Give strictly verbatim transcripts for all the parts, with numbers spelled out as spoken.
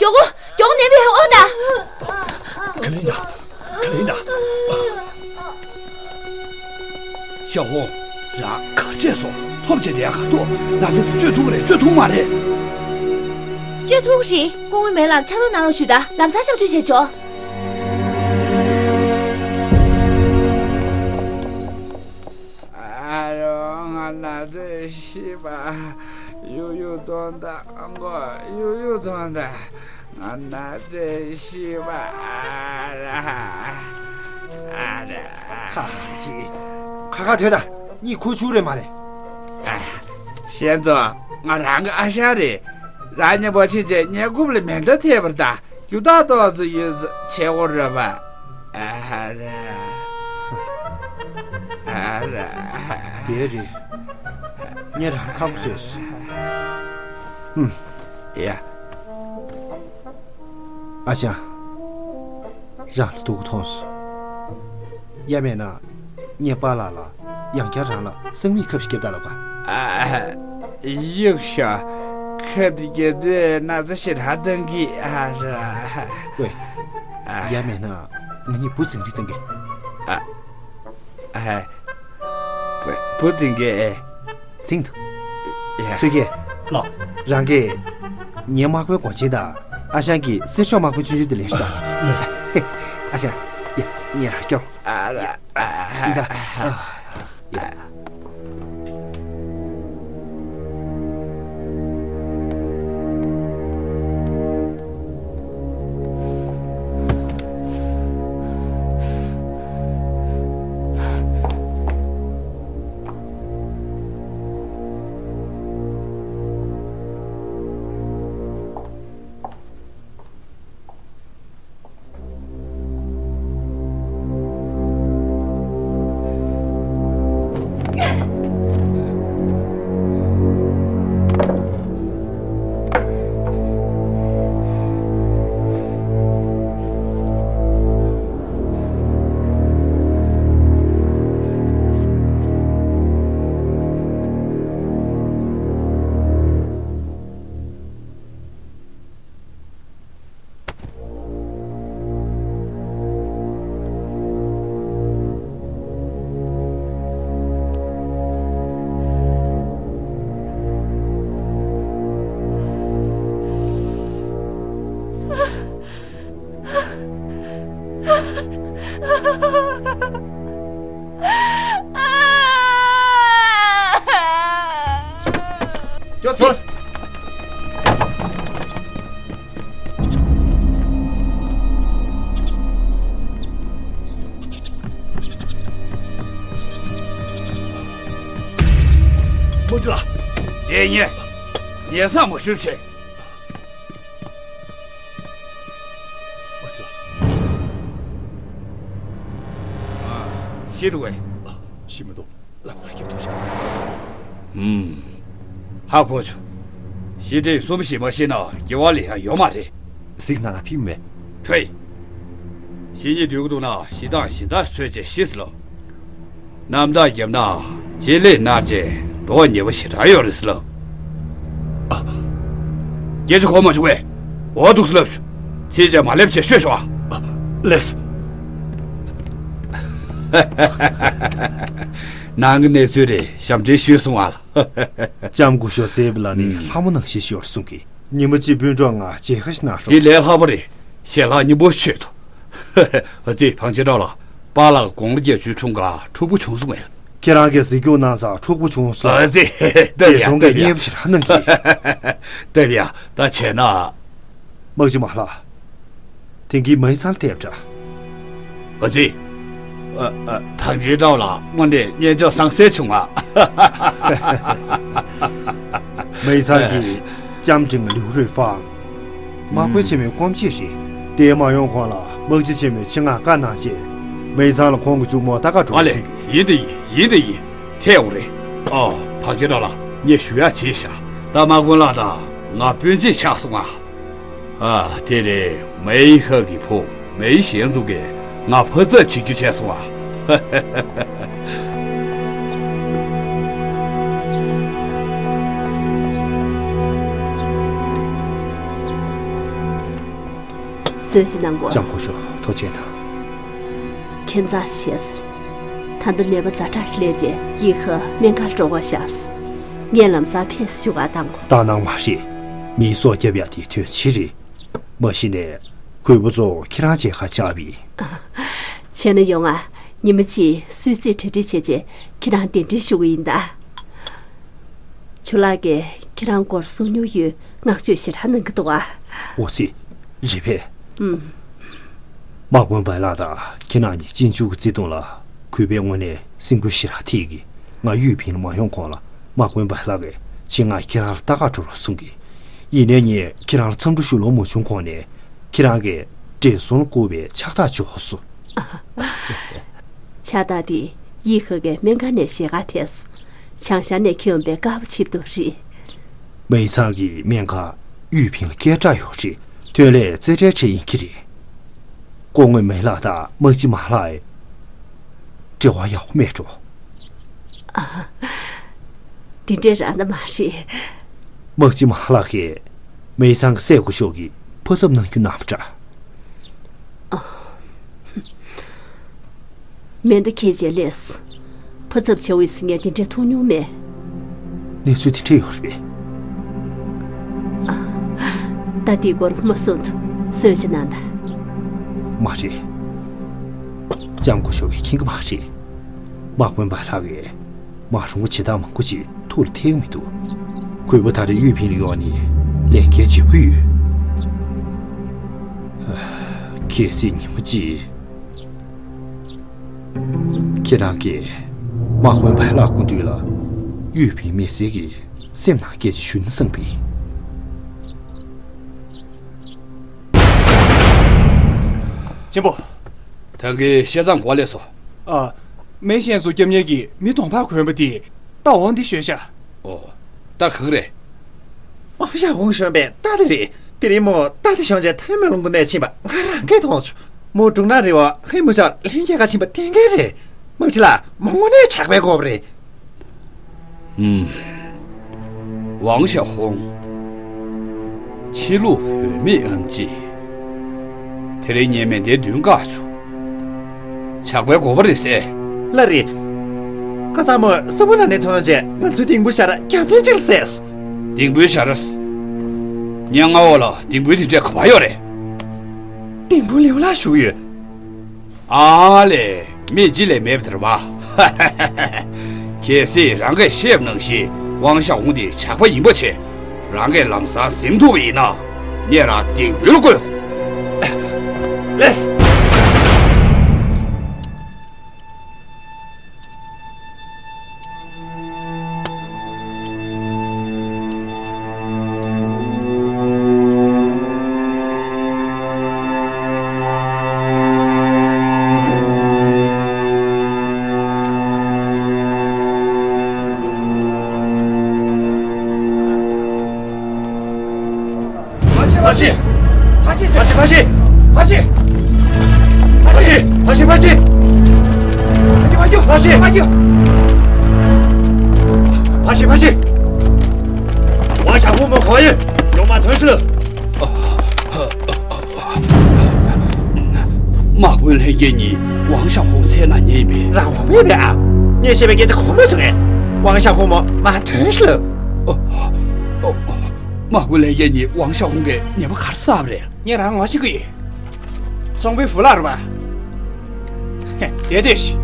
མགྱོགས་པོ། མགྱོགས་པོ་ནད་པའི་ཨོ་ད། ག་ལེ་ན། ག་ལེ་ན། ཤ་ཧོ། རང་གར་བྱས་སོང་། ཐོབ་བྱས་དེ་ཡང་ག་ཐོག་ན་ཚ་དེ་བཅོས་ཐུབ་ཀྱི་རེད། བཅོས་ཐུབ་མ་རེད། བཅོས་ཐུབ་ཀྱི་རེད། སྐུ་ངོ་མེ་ལགས་ཕྱག་རོགས་གནང་རོགས་ཞུ་ད། ལམ་སང་གཤག་བཅོས་བྱས་ཆོག་ཨ་རོ། ང་ན་ཚ་ཤི་བ། ཡུ་ཡུ་གཏོང་ད། མགོ་ཡུ་ཡུ་གཏོང་ད། ང་ན་ཚ་ཤི་བ། ཨ་ར། ཨ་ར། ཧ་ཧ་ཚི། ཁ་ཁ་ཐོད་ད། གཉིད་ཁུག་བཅུག་རེད་མ་རེད། ཨ། ཞེན་ཙོ། ང་རང་གི་ཨ་ཞང་རེད། རང་ཉེ་པོ་ཕྱིན་ཆད་ཉལ་ཁུབ་ལ་མེ་མདའ་ཐེབས་པར་ད། རྒྱུ་དག་ཏོག་ཙམ་ཡོད་ཚོད་བྱེད་དགོས་རེད་པ། ཨ་ཧ་ར། ཨ་ར། དེ་རེད། ངས་རང་ཁག་པོ་བཟོས་སོང་། ཧུམ། ཡ། ཨ་ཅག་རང་ལ་སྡུག་པོ་མཐོང་སོང་། ཡ་མེད་ན། ངས་པཱ་ལགས་ལ་ཡང་བསྐྱར་རང་ལ་སང་མིག་ཁབ་ཞིག་བརྒྱབ་ད་ལབ་ག་ཨ། ཡག་ཤ། ཁབ་དེ་བརྒྱབ་དུས་ན་ཚ་ཞེ་དྲག་བཏང་གི་ཨ་ར། ཝེ། ཨ། ཡ་མེད་ན་ང་གཉིས་བུ་འཛིང་རེས་བཏང་གི་ཨ། ཨ། བུ་བུ་འཛིང་གི་འཛིང་དང་། ཡ། ཚུལ་ཁྱེད། ལགས། རང་གིས་ངའི་དམག་དཔོན་འགོ་ཆེན་དང་། ཨ་ཞང་གིས་གསེར་ཤོག་དམག་དཔོན་ཆུང་ཆུང་དེ་ལེན་ཤོག་དང་། ལགས། ཨ་ཞང་། ཡ། ངས་རང་སྐྱོར། ཨ་ར། ཨ། ཡིན་ད། ཨ། ཡ། མོ་ཅི་ལ། ཡེ་ཉེ། ཉེ་ས་མོ་ཤུབ་ཆེ། མོ་ཅི་ལ། ཤི་འདུག་གས། ཤི་མི་འདུག་ལམ་སང་སྐྱོབ་ཐུབ་ཤག་ཧུམ། ཧ་གོ་བྱུང་། ཤི་དེ་གསུམ་ཞིག་མ་ཤི་ན་སྐྱེ་བ་ལེན་ཡ་ཡོད་མ་རེད། གཟིགས་ན་ང་ཕིབ་མེད། ཐོས། ཤི་ཉིན་དུས་འདུག་ན་ཤི་སྟངས་ཤི་སྟངས་ཚོད་ཅེས་ཤི་སི་ལོ། རྣམ་དག་བརྒྱབ་ན་ལྕེ་ལེ་ནར་ཅེས་འགྲོ་བ་ཉེ་བོ་ཞེ་དྲག་ཡོད་རེད་སི་ལོ། སྐད་ཆ་གོ་མ་བྱུང་བས། འོ་འདུག་སི་ལབ་ཞུ། ཚིག་ཅེས་མ་ལེབ་ཅེས་ཤོད་ཤོག་ཨ། ལེས། ནང་གི་གནས་ཚུལ་རེ་ཞབས་འདྲེན་ཞུས་སོང་ཨ་ལ། ལྕམ་སྐུ་ཞབས་ཙེ་བི་ལ་ནི་ལྷ་མོ་ནང་བཞིན་ཤོར་གསུང་གི། ཉི་མ་གཅིག་སྤུན་གྲོགས་ང་མཇལ་ཁ་ཞིག་གནང་རོགས། དེ་ལས་ལྷག་པ་རེད། ཞལ་ལག་སྙིང་པོ་མཆོད་དོ། ཨ་ཙི་ཕང་ཆེ་འདྲ་ལ། པཱ་ལགས་དགུང་ལོ་བརྒྱད་ཅུའི་འཁྲུངས་སྐར་འཁྲུག་པོ་བྱུང་སོང་ངས། ཁྱེད་རང་གིས་གཟིགས་སྐྱོང་གནང་ཙང་འཁྲུག་པོ་བྱུང་སོང་། ཨ་ཙི། ལྟ་བྱས་ཡ་སོང་གི་ལྟ་བྱས་ཡ། མཉེས་པོ་ཞིག་ཧ་ནང་གི། ལྟ་བྱས་ཡ་ད་བྱས་ན། དམག་སྤྱི་མ་ལགས། དེང་གི་མའི་ཚང་ལ་ཐེབས་འདྲ། ཨ་ཙི། ཨ་ཨ་ཐང་ཆེན་འདྲ་ལ་དངོས་གནས་སྙན་ཅོག་བཟང་སེ་བྱུང་ཨ། མའི་ཚང་གི་ལྕམ་དྲིན་ལིའུ་རུས་ཧྥང་། དམག་དཔོན་ཆེན་མོའི་སྐུ་མཆེད་རེད། དེ་མ་ཡོང་གོང་ལ་དམག་སྤྱི་ཆེན་མོས་ཆེད་མངགས་བཀའ་གནང་རྗེས། མའི་ཚང་ལ་ཁོང་གི་གཅུང་མོ་ལྟ་ག་འགྲོ་ཨ་ལེ། ཟེར་གི། ཡིན་དེ་ཡིན། ཡིན་དེ་ཡིན། ཐད་འོ་རེད། ཨོ། ཐང་ཆེན་འདྲ་ལ་ངས་ཞུ་ཡག་བྱས་ཤག་ད་དམག་དཔོན་ལགས་དང་ང་སྤུན་མཆེད་ཆགས་སོང་ཨ། ཨ། དེ་རེད། མའི་ཧ་གི་བུ་མའི་ཞན་ཙུང་གིས་ང་ཕ་ཚབ་བྱེད་རྒྱུ་བྱས་སོང་ཨ། གསོལ་ཇ་གནང་དགོས། ལྕམ་སྐུ་ཞབས་ཐུགས་རྗེ་གནང་། ཁྱེད་མཚར་ཆེ། ད་ལྟ་ནད་པ་ཛ་དྲག་ཞིག་སླེབས་རྗེས་ཡི་ཧེ་སྨན་ཁང་འགྲོ་དགོས་ཤག་ངས་ལམ་སང་ཕེབས་ཞུ་ག་བཏང་གོ། ལྟ་སྣང་མ་རེད། མིའི་སྲོག་བསྐྱབ་ཡག་དེ་དོན་ཆེ་རེད། མ་གཞི་ནས་གུས་པ་ཚོ་ཁྱེད་རང་བཅས་ཁ་ཆག་པས། བྱས་ན་ཡོང་ང་། ཉི་མ་གཅིག་སུད་སི་གྲ་སྒྲིག་བྱས་རྗེས་ཁྱེད་རང་གདན་འདྲེན་ཞུ་གི་ཡིན་ད། ཇོ་ལགས་ཀྱིས་ཁྱེད་རང་སྐོར་གསུང་མྱོང་ཡོད། བསྔགས་བརྗོད་ཞེ་དྲག་གནང་གི་འདུག་ཨ། འོ་ཙི། རེད་པས། ཨུམ། དམག་དཔོན་བའི་ལགས་དང་ཁྱེད་རང་གཉིས་གཅིག་མཇུག་གི་བརྩེ་དུང་ལ་གུས་པས་དངོས་གནས་སེམས་འགུལ་ཞེ་དྲག་ཐེབས་ཀྱི། ང་ཡུས་ཕིང་ལ་མ་ཡོང་གོང་ལ་དམག་དཔོན་བའི་ལགས་ཀྱིས་ཅིག་ང་ཁྱེད་རང་ལ་ལྟ་ག་འགྲོ་རོགས་གསུང་གི། ཡིན་ནའི་ངས་ཁྱེད་རང་ལ་འཚམས་འདྲི་ཞུ་ལོང་མ་བྱུང་གོང་ནས་ཁྱེད་རང་གིས་བགྲེས་སོང་ལ་བསྐུར་བའི་ཕྱག་རྟགས་འབྱོར་སོང་། ཕྱག་རྟགས་དེ་ཡི་ཧེ་གི་སྨན་ཁང་ནས་བཞེས་ག་ཐེབས་སོང་། བྱང་ཤར་ནས་ཁྱོན་པའི་དཀར་པོ་ཆིབས་རྡོ་རེད། མེ་ཚང་གི་སྨན་ཁང་ཡུས་ཕིང་ལ་སྐད་གྲགས་ཡོད་རེད། ཐོན་ལས་རྩེ་གྲའི་གྲས་ཡིན་གྱི་རེད། སྐུ་ངོ་མེ་ལགས་དང་དམག་སྤྱི་མ་ལགས་ཡི་འབྲེལ་བ་ཡག་པོ་མེད་འགྲོ། ཨ། དེ་འདྲའི་རང་ད་མ་རེད། དམག་སྤྱི་མ་ལགས་ཀྱིས་མེ་ཚང་གི་སྲས་སྐུ་ཞབས་ཀྱི་ཕོ་ཚབ་གནང་རྒྱུ་གནང་པ་འདྲ། མེ་མདའ་འཁྱེར་བྱས་སླེབས་སོང་། ཕོ་ཚབ་བྱ་བའི་སྲིད་ངས་དེ་འདྲས་མཐོང་མྱོང་མེད། གནས་ཚུལ་དེ་འདྲས་ཡོད་རེད་པས། ད་དེའི་སྐོར་མ་གསུང་དུ་གསོལ་ཇ་གནང་དང་། མ་རེད། ལྕམ་སྐུ་ཞབས་ཀྱིས་མཁྱེན་གྱི་མ་རེད། དམག་དཔོན་བ་ལགས་ཀྱིས་མ་རུང་བ་བྱེད་སྟངས་མང་པོ་ཅིག་ཐུགས་ལ་ཐེག་མི་འདུག་གུས་པ་ད་རེས་ཡུས་ཕིང་ལ་ཡོང་ནས་ལས་འགན་ལྗིད་པོ་ཡོད། གལ་སྲིད་ཉི་མ་གཅིག་ཁྱེད་རང་གིས་དམག་དཔོན་བ་ལགས་སྐུ་མདུན་ལ་ཡུས་ཕིང་མི་སེར་གྱི་སེམས་ནང་སྐད་ཆ་ཞུས་ན་བསམ་པས། ཆེན་པོ། ད་གིན་བཤད་མཚམས་གོ་ལས་སོ། ཨ། མེ་ཤན་སུ་སྐྱབས་གཉེར་གྱི་མི་གདོང་ཕར་གོན་པ་དེ་རྟ་འོང་འདི་ཤོད་ཤག་ཨོ། རྟ་ག་གི་རེད། དབང་ཤ་ཧུང་ཞོན་པའི་རྟ་དེ་རེད། དེ་རིང་མོ་རྟ་དེ་ཤོང་ཆེད་ཐའེ་མེ་ལུང་དུ་ནས་ཕྱིན་པ་ང་རང་གིས་མཐོང་བྱུང་། མོ་འབྲུག་ནག་རི་བ་ཧེ་མུ་ཆག་ལྷན་རྒྱས་ཀ་ཕྱིན་པ་གཏན་འཁེལ་རེད། དམག་སྤྱི་ལགས་མོ་དངོས་གནས་ཇག་པའི་སྐོར་རེད། ཨུམ། ཝང་ཞའོ་ཧུང་། ཕྱི་ལུགས་བུད་མེད་ཨེམ་ཆི། དེ་རིང་ངས་མེ་མདའི་མདུན་བཀག་བྱུང་། ཇག་པའི་འགོ་པ་རེད་ཟེར། ལགས་རེད། ཁ་སང་མོ་སུ་པོ་ལ་ནས་ཐོན་རྗེས་ང་ཚོའི་ལྡིང་བུ་ཤར་རྒྱབ་མདུན་གཅིག་ལ་བསད་སོང་། ལྡིང་བུ་ཤར། ངའི་མངའ་འོག་ལ་ལྡིང་བུ་དེ་འདྲས་ག་པར་ཡོད་རེད། ལྡིང་བུ་ལེའུ་ལ་བཞུགས་ཡོད། ཨ་ལས། མི་གཅིག་ལས་མེད་པ་དེ་རེད་པ། གལ་སྲིད་རང་གིས་བཤད་པ་ནང་བཞིན་ཝང་ཞའོ་ཧུང་དེ་ཇག་པ་ཡིན་པ་བྱས། རང་གིས་ལམ་སང་ཟིན་ཐུབ་པ་ཡིན་ན། ངས་རང་ལྡིང་བུ་ལ་བཀོད། ལེས། ཕ་ཤི། ཕ་ཤི། ཕ་ཤི། ཕ་ཤི། ཕ་ཤི། ཕ་ཤི། ཕ་ཤི། ཕ་ཤི། ཕ་ཤི། ཕ་ཤི། ཕ་ཤི། ཝང་ཞའོ་ཧུང་མོ་གང་ཡིན། ཡོང་མ་ཐོན་ཤིག་དམག་དཔོན་ལྷན་རྒྱས་གཉིས་ཝང་ཞའོ་ཧུང་བཙལ་ན་ཉེ་བས། རང་དབང་མེད་པས་ཨ། ངས་བཤད་པའི་སྐད་ཆ་གོ་མ་བྱུང་ངས། ཝང་ཞའོ་ཧུང་མོ་མ་ཐོན་ཤིག་དམག་དཔོན་ལྷན་རྒྱས་གཉིས་ཝང་ཞའོ་ཧུང་གིས་ཉེས་པ་ག་རེ་བསགས་པ་རེད། ངས་རང་ངོ་ཤེས་ཀྱི་ཡིན། ཚོང་དཔོན་ཧྥུ་ལགས་རེད་པ། དེ་དེ་ཤི།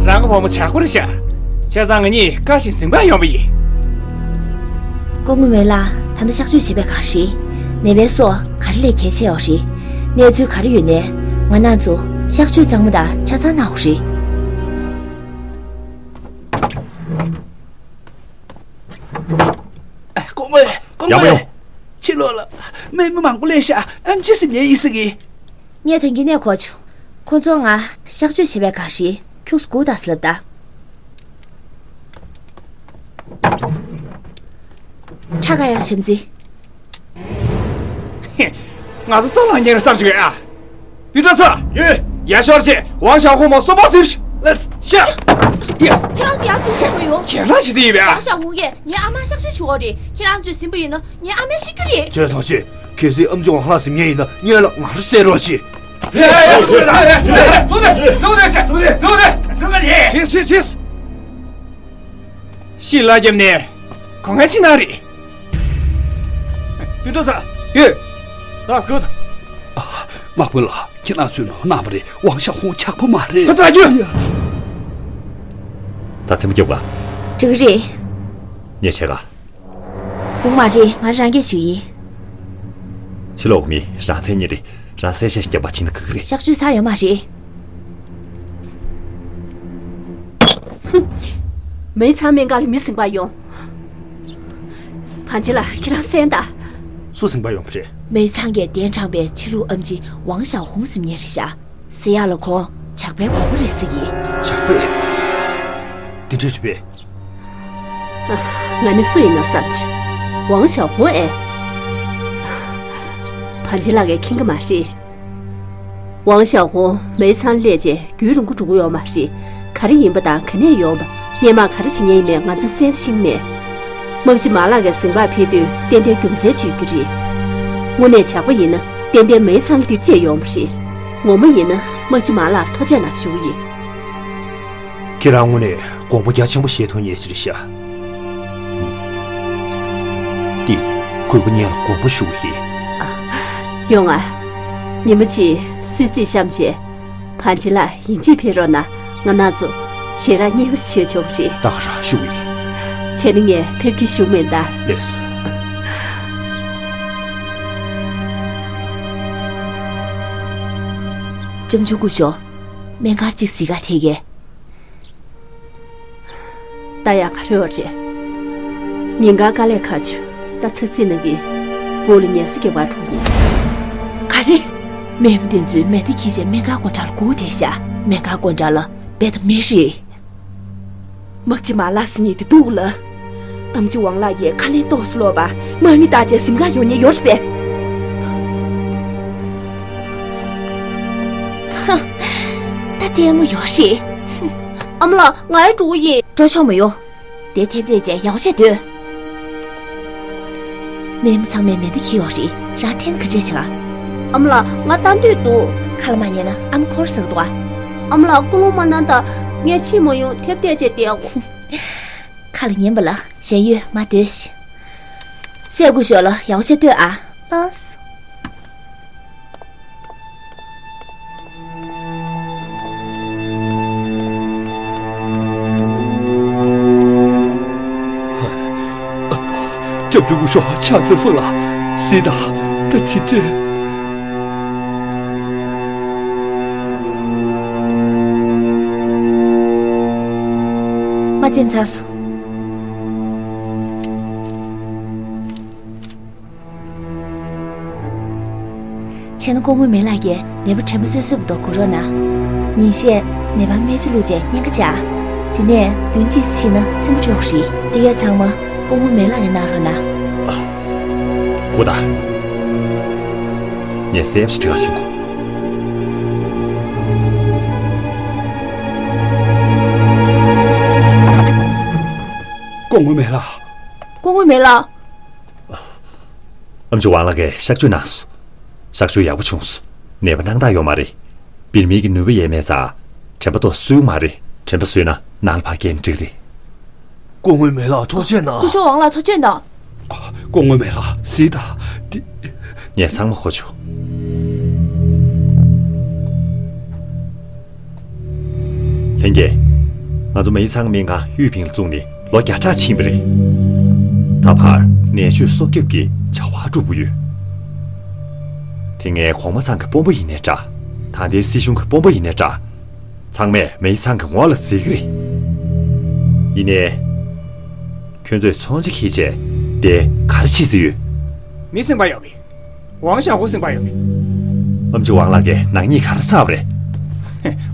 ཧུམ། རང་གི་བུ་མོ་ཇག་པ་རེད་ཤག་བྱས་ཙང་ང་གཉིས་བཀའ་བཞིན་གཟིམ་ག་ཡོང་པ་ཡིན། སྐུ་ངོ་མེ་ལགས། ད་ལྟ་གཤག་བཅོས་བྱེད་པའི་ག་རེ་རེད། ནད་པའི་སྲོག་ག་རེ་ལས་གལ་ཆེ་བ་རེད། གནས་ཚུལ་ག་རེ་ཡོད་ནའི་ང་རང་ཚོ་གཤག་བཅོས་གཙང་མ་དང་ཆ་ཚང་གནང་དགོས་རེད། སྐུ་ངོ། སྐུ་ཡག་པོ་ངོ་། ཡོང་། ཕྱི་ལོགས་ལ་མི་མི་མང་པོ་སླེབས་ཤག་ཨེམ་ཆི་སི་ཉལ་ཡིན་ཟེར་གི། ངས་དོན་གྱི་གནས་གོ་བྱུང་། ཁོ་ཚོ་ང་གཤག་བཅོས་བྱེད་པའི་ག་རེ་ཁྱུག་སྒུག་དང་ཟེར་ལབ་ད། ཁྲ་ཁ་ཡག་བྱམས་བརྩེ། ང་ཚོ་ལྟོ་ལ་ཉེ་རུ་བསམ་བྱུང་ཨ། བི་ཏྲ་ཚ། ཡོད། ཡར་ཤོག་ཅིག་ཝང་ཞའོ་ཧུང་མོ་སོ་པ་སིབ་ཤ། ཁྱེད་རང་ཚོ་ཡར་ཚུར་བཤད་མ་ཡོང་། ཁྱེད་རང་ཞིག་ཡིན་པས། ཝང་ཞའོ་ཧུང་གིས་ངའི་ཨ་མ་གཤག་བཅོས་བྱེད་དགོས་རེད། ཁྱེད་རང་ཚོས་ཟིན་པ་ཡིན་ན་ངའི་ཨ་མས་ཤི་རྒྱུ་རེད། བྱས་ཙང་ཤི། གལ་སྲིད་ཨམ་ཆི་ཝང་ལགས་ཟིན་མཁན་ཡིན་ན་སྔོན་ལ་ང་རང་བསད་རོགས་བྱེད། ཤི་ལ་རྒྱབ་ནས་གོ་ངའི་ཕྱི་ནང་རེད། སྤུན་གྲོགས་ཚོ། ཡོད། That's good. དམག་དཔོན་ལགས། ཁྱེད་རང་ཚོས་ནོར་གནང་བ་རེད། ཝང་ཞའོ་ཧུང་ཇག་པ་མ་རེད། ཁོ་ཚོ་ལ་རྒྱུགས། ད་ཚེམ་བརྒྱབ་ག་འགྲིག་རེད། ངས་བྱས་ག་འོ་མ་རེད། ང་རང་སྐད་ཞིག་ཡིན། ཕྱི་ལོགས་མི་རང་བཙན་གཉིས་རེད། རང་གསལ་ཆ་ཞིག་བརྒྱབ་པ་ཕྱིན་ན་ག་གི་རེད། གཤག་བཅོས་ཚར་ཡོད་མ་རེད། མེའི་ཚང་སྨན་ཁང་ལ་མི་ཟིན་པ་ཡོང་། བང་ཆེན་ལགས། ཁྱེད་རང་གསན་དང་། སུ་ཟིན་པ་ཡོང་བ་རེད། མེའི་ཚང་གིས་གདན་དྲངས་པའི་ཕྱི་ལུགས་ཨམ་ཆི་ཝང་ཞའོ་ཧུང་ཟིན་མཁན་རེད་ཤག་ཟེར་ཡག་ལ་ཁོང་ཇག་པའི་འགོ་པ་རེད་ཟེར་གི། ཇག་པ་རེད། འདི་འདྲ་རེད་པས། ང་ནི་སུ་ཡིན་ནམ་བསམ་བྱུང་། ཝང་ཞའོ་ཧུང་ཨེ། བང་ཆེན་ལགས་ཀྱིས་མཁྱེན་གྱི་མ་རེད། ཝང་ཞའོ་ཧུང་མེའི་ཚང་སླེབས་རྗེས་རྒྱུན་རིང་པོ་འགྲོ་གི་ཡོད་མ་རེད། ག་རེ་ཡིན་པ་དང་ག་ནས་ཡོང་བ། སྔོན་མ་ག་རེ་བྱེད་མཁན་ཡིན་མིན་ང་ཚོས་གསལ་པོ་ཤེས་ཀྱི་མེད། དམག་སྤྱི་མ་ལགས་ཀྱིས་ཟིང་འཕྲུག་ཕུལ་དུས་ཏན་ཏན་རྒྱུ་མཚན་ཅིག་ཡོད་ཀྱི་རེད། དངོས་གནས་ཇག་པ་ཡིན་ན་ཏན་ཏན་མེའི་ཚང་འདིར་བཅད་ཡོང་བ་རེད། ངོ་མ་ཡིན་ན་དམག་སྤྱི་མ་ལགས་ཐུགས་རྗེ་གནང་ཞུ་གི་ཡིན། ཁྱེད་རང་དངོས་གནས་དགོངས་པ་རྒྱ་ཆེན་པོ་བཞེས་ཐུབ་མཁན་ཞིག་རེད་ཤག་འདི་གུས་པ་ཉིད་ལ་དགོངས་པ་ཞུ་གི་ཡིན། ཡོང་ང་། ཉི་མ་གཅིག་གསོལ་ཚིགས་བཤམས་བྱས། བང་ཆེན་ལགས་ཡིན་གཅིག་ཕེབས་རོགས་གནང་། ང་རང་ཚོ་ཞལ་རག་མཉེས་པོ་བྱས་ཆོག་གི་རེད། ད་ག་རང་ཞུ་གི་ཡིན། བྱས་ན་ངས་ཕེབས་སྐྱེལ་ཞུ་མིན་ད། ལགས་སོ། ལྕམ་ཆུང་སྐུ་ཞབས། སྨན་ཁང་གཅིག་གཟིགས་ག་ཐད་ཀའི། ད་ཡག་ག་རེ་ཡོད་རེད། ཉིན་གང་དཀའ་ལས་ཁག་བྱུང་། ད་ཚགས་ཚུད་གནང་གི། སྦུག་ལ་ངལ་གསོ་རྒྱག་པར་འགྲོ་ཡིན། ག་རེ། སྨན་པ་དེ་ཚོས་མེ་མདའ་འཁྱེར་བྱས་སྨན་ཁང་སྒོ་འགྲམ་ལ་སྒུག་བསྡད་ཤག་སྨན་ཁང་སྒོ་འགྲམ་ལ་རྦད་དེ་མི་རེད། དམག་སྤྱི་མ་ལགས་ཟེར་མཁན་དེ་འདུག་ལགས། ཨམ་ཆི་ཝང་ལགས་ཀྱིས་ཁ་ལན་ཏོག་ཙམ་སློག་པ། དམག་མི་བཏང་བྱས་གཟིམ་ཁང་ཡོང་མཁན་ཡོད་རེད་པས། ཧ། ད་ལྟད་མོ་ཡོད་རེད། ཨ་མ་ལགས། ང་ཡང་འགྲོ་གི་ཡིན། འགྲོ་ཆོག་མ་ཡོང་། དེ་ཐེབས་ཐེབས་བྱས་ཡག་པོ་བྱས་སྡོད། སྨན་པ་ཚང་མས་མེ་མདའ་འཁྱེར་ཡོད་རེད། རང་འཐེན་ག་འདྲས་བྱེད་ག་ཨ་མ་ལགས། ང་ལྟ་འདོད་འདུག་ཁ་ལ་མ་ཉན་ན་ཨ་མ་འཁོར་ཟེར་གི་འདུག་ག་ཨ་མ་ལགས། སྐུལ་སློང་མ་གནང་དང་། ངས་ཕྱིན་མ་ཡོང་། ཐེབས་ཐེབས་བྱས་བསྡད་ཡོད། ཁ་ལ་ཉན་པ་ལ་ཞེན་ཡོད་མ་སྡོད་ཤིག་སྲས་སྐུ་ཞབས་ལགས་ཡག་པོ་བྱས་སྡོད་ཨ། ལགས། ལྕམ་ཆུང་སྐུ་ཞབས། ཕྱག་མཛོད་སོང་ལ། སྲིད་ད། ད་དེ་འདྲས། མ་བཙེམ་ཚར་སོང་། བྱས་ན་སྐུ་ངོ་མེ་ལགས་ཀྱིས་ནད་པ་དྲན་པ་གསོས་གསོས་པ་དང་སྒུག་རོགས་གནང་། ཉིན་ཤས་ནད་པར་སྨན་བཅོས་བླུགས་བྱས་གཉན་ཁ་བཅག་དེ་ནས་བདུན་གཅིག་ཕྱིན་ན་རྩིས་མོ་སྤྲོད་དགོས་རེད། འདི་གས་ཚང་མ་སྐུ་ངོ་མེ་ལགས་ཀྱིས་གནང་རོགས་གནང་། ཨ། སྐུ་ད། ངས་གསལ་པོ་ཞིག་འདྲི་ག་ཕྱིན་གོ། སྐུ་ངོ་མེ་ལགས། སྐུ་ངོ་མེ་ལགས། ཨམ་ཆི་ཝང་ལགས་ཀྱིས་གཤག་བཅོས་གནང་སོང་། གཤག་བཅོས་ཡག་པོ་བྱུང་སོང་། ནད་པ་སྣང་དག་ཡོད་མ་རེད། བིར་མིག་གི་ནུས་པ་ཡས་མེད་ཙང་། དྲན་པ་ཏོག་གསོས་མ་རེད། དྲན་པ་གསོས་ན་ནང་ལ་ཕར་སྐྱེལ་ན་འགྲིག་རེད། སྐུ་ངོ་མེ་ལགས་ཐུགས་རྗེ་གནང་། སྐུ་ཞབས་ཝང་ལགས་ཐུགས་རྗེ་གནང་། སྐུ་ངོ་མེ་ལགས་གཟིགས་དང་། འདི། ངས་ཚང་མ་གོ་བྱུང་། ལྷན་རྒྱས། ང་ཚོ་མེའི་ཚང་སྨན་ཁང་དབུས་ཕིང་ལ་བཙུགས་ནས་ལོ་བརྒྱ་ཕྲག་ཕྱིན་པ་རེད། ད་བར་ནད་བཅོས་སྲོག་སྐྱོབ་ཀྱི་བྱ་བ་སྒྲུབ་ཀྱི་ཡོད། དེ་སྔའི་གོང་མ་ཚང་གི་དཔོན་པོ་ཡིན་ནའི་འདྲ། ད་ལྟའི་སྲིད་གཞུང་གི་དཔོན་པོ་ཡིན་ནའི་འདྲ། ཚང་མས་མེའི་ཚང་གི་ངོ་ལ་གཟིགས་ཀྱི་རེད། ཡིན་ནའི། ཁྱོད་ཚོས་ཚོང་ཆེན་འཁྱེར་བྱས་དེ་ག་རེ་བྱེད་རྩིས་ཡོད། མི་ཟིན་པ་ཡོད་པས། ཝང་ཞའོ་ཧུང་ཟིན་པ་ཡོད་པས། ཨམ་ཆི་ཝང་ལགས་ཀྱིས་ནག་ཉེས་ག་རེ་བསགས་པ་རེད།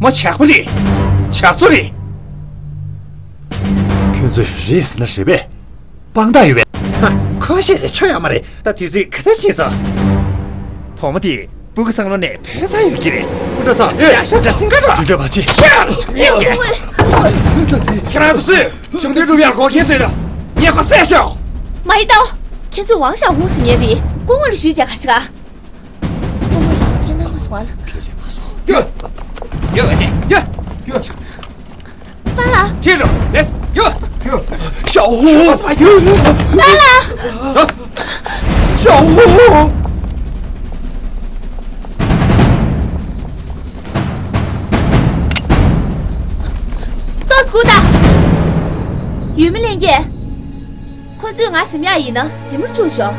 མོ་ཇག་པ་རེད། ཇག་ཚོ་རེད། ཁྱོད་ཚོས་རེད་ཟེར་ན་རེད་པས། དཔང་རྟགས་ཡོད་པས། ཧ། ཁོ་ཤེས་བྱས་ཆོ་ཡོད་མ་རེད། ད་དུས་ཚོད་ག་ཚོད་ཕྱིན་སོང་། བུ་མོ་དེས་ སྤུ་གུ་སང་ལོ་ནས་ཕེབས་ས་ཡོད་ཀྱི་རེད། སྐུ་ཐོག་སོང་། ཡ་ཤ་ཇ་སིང་ག་འགྲོ། དུས་འདྲ་བ་ཆེ། ཤ་ཡ་ལ་ཡ་ཡ། ཁྱེད་རང་ཚོ་སུས་གཞུང་དོན་སྒྲུབ་ཡག་འགོག་རྐྱེན་བཟོས་ད། ངས་ཁོ་བསད་ཤོག། མ་ཡི་ཏའོ། ཁྱེད་ཚོས་ཝང་ཞའོ་ཧུང་ཟེར་མཁན་རེད། སྐུ་ངོ་ལ་ཞུས་བྱས་ག་རེ་བྱེད་ག། སྐུ་ངོ་ཁྱེད་རྣམ་པ་སོང་ཨ་ལ། ཡོད། ཡོད་ཡོད་ཡོད། པཱ་ལགས། ཁྱེད་རང་ལེས་ཡོད། ཡོད། ཞའོ་ཧུང་། པཱ་ལགས། ཞའོ་ཧུང་། ཏོག་ཙམ་སྒུག་དང་། ཡུལ་མི་ལྷན་རྒྱས། ཁོ་ཚོས་ང་གཟིམ་ཡག་ཡིན་ན་གཟིམ་རུ་བཅུག་ཤོག།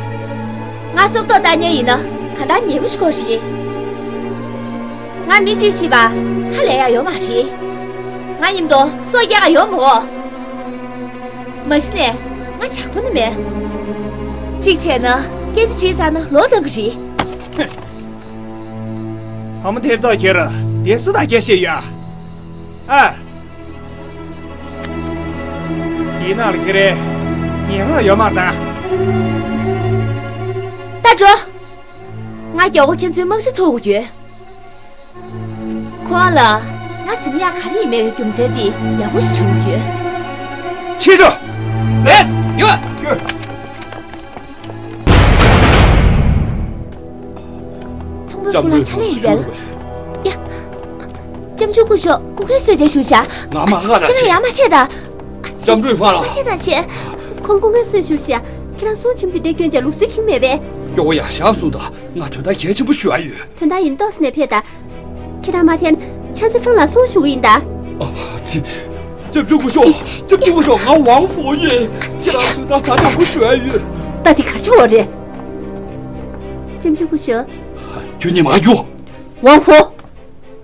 ང་སྲོག་ཐོག་བཏང་མཁན་ཡིན་ན་གང་ལྟར་ཉེས་པོ་ཞིག་དགོས་རེད། ང་མི་གཅིག་ཤི་བ་ཧ་ལས་ཡག་ཡོད་མ་རེད། ང་མཉམ་དུ་སྲོག་སྐྱེལ་ག་ཡོང་མི་འོས། མ་གཞི་ནས་ང་ཇག་པ་ནི་མིན། གཅིག་བྱས་ན་སྐད་ཆ་དྲིས་ཚར་ན་ལོག་གཏོང་གི་རེད། བུ་མོ་ཐེབས་ཏོག་ཁྱེར་དེ་སུ་དང་སྐད་བཤད་ཡོད་ཨ། ཨ། དེའི་ནང་ལ་ཁྱེད་རའི་ཉེ་རང་ཡོད་མ་རེད་ད། ད་འགྲོ། ང་མགྱོགས་པོ་ཁྱེད་ཚོའི་རྨང་གཞི་འཐུ་དགོས་ཡོད། ཁོང་ལ་ང་གཟིམ་ཡག་ག་རེ་ཡིན་མེད་ཀྱི་རྒྱུ་མཚན་དེ་ཡག་པོ་ཞིག་ཆགས་ཀྱི་ཡོད། ཁྱེད་ཚོ། ལེས་ཡོད། ཚོང་དཔོན་ཧྥུ་ལ་ཕྱག་ལས་ཡིན་པས། ཡ། ལྕམ་ཆུང་སྐུ་ཞབས་སྐུ་ངལ་གསོས་བྱས་བཞུགས་ཤག། ང་མ་ང་ར་ཁྱེད་རང་ཡར་མར་ཐད་དང་། ལྕམ་དྲུང་ཧྥང་ལགས། མར་ཐད་དང་བྱས། ཁོང་སྐུ་ངལ་གསོས་བཞུགས་ཤག། ཁྱེད་རང་གསུང་ཆེན་པོ་དེ་འདྲས་སྐྱོན་བྱས་ལུགས་སྲོལ་ཁེངས་མེད་པས། མགྱོགས་པོ་ཡར་བཞེངས་སོང་དང་། ང་དོན་དག་གལ་ཆེན་པོ་ཞུ་ཡ་ཡོད། དོན་དག་ཡིན་ཏོག་ཙམ་ནས་ཕེབས་དང་། ཁྱེད་རང་མར་ཐད་ན་ལྕམ་ཆུང་ཧྥང་ལ་གསུང་ཞུ་གི་ཡིན་ད། ཨ་ཙི། ལྕམ་ཆུང་སྐུ་ཞབས། ལྕམ་ཆུང་སྐུ་ཞབས། ང་ཝང་ཧྥོ་ཡིན། ཁྱེད་རང་དོན་དག་ཛ་དྲག་པོ་ཞུ་ཡ་ཡོད། ད་འདི་ག་རེ་བྱུང་བ་རེད། ལྕམ་ཆུང་སྐུ་ཞབས། ཁྱོད་གཉིས་མར་རྒྱུགས། ཝང་ཧྥོ།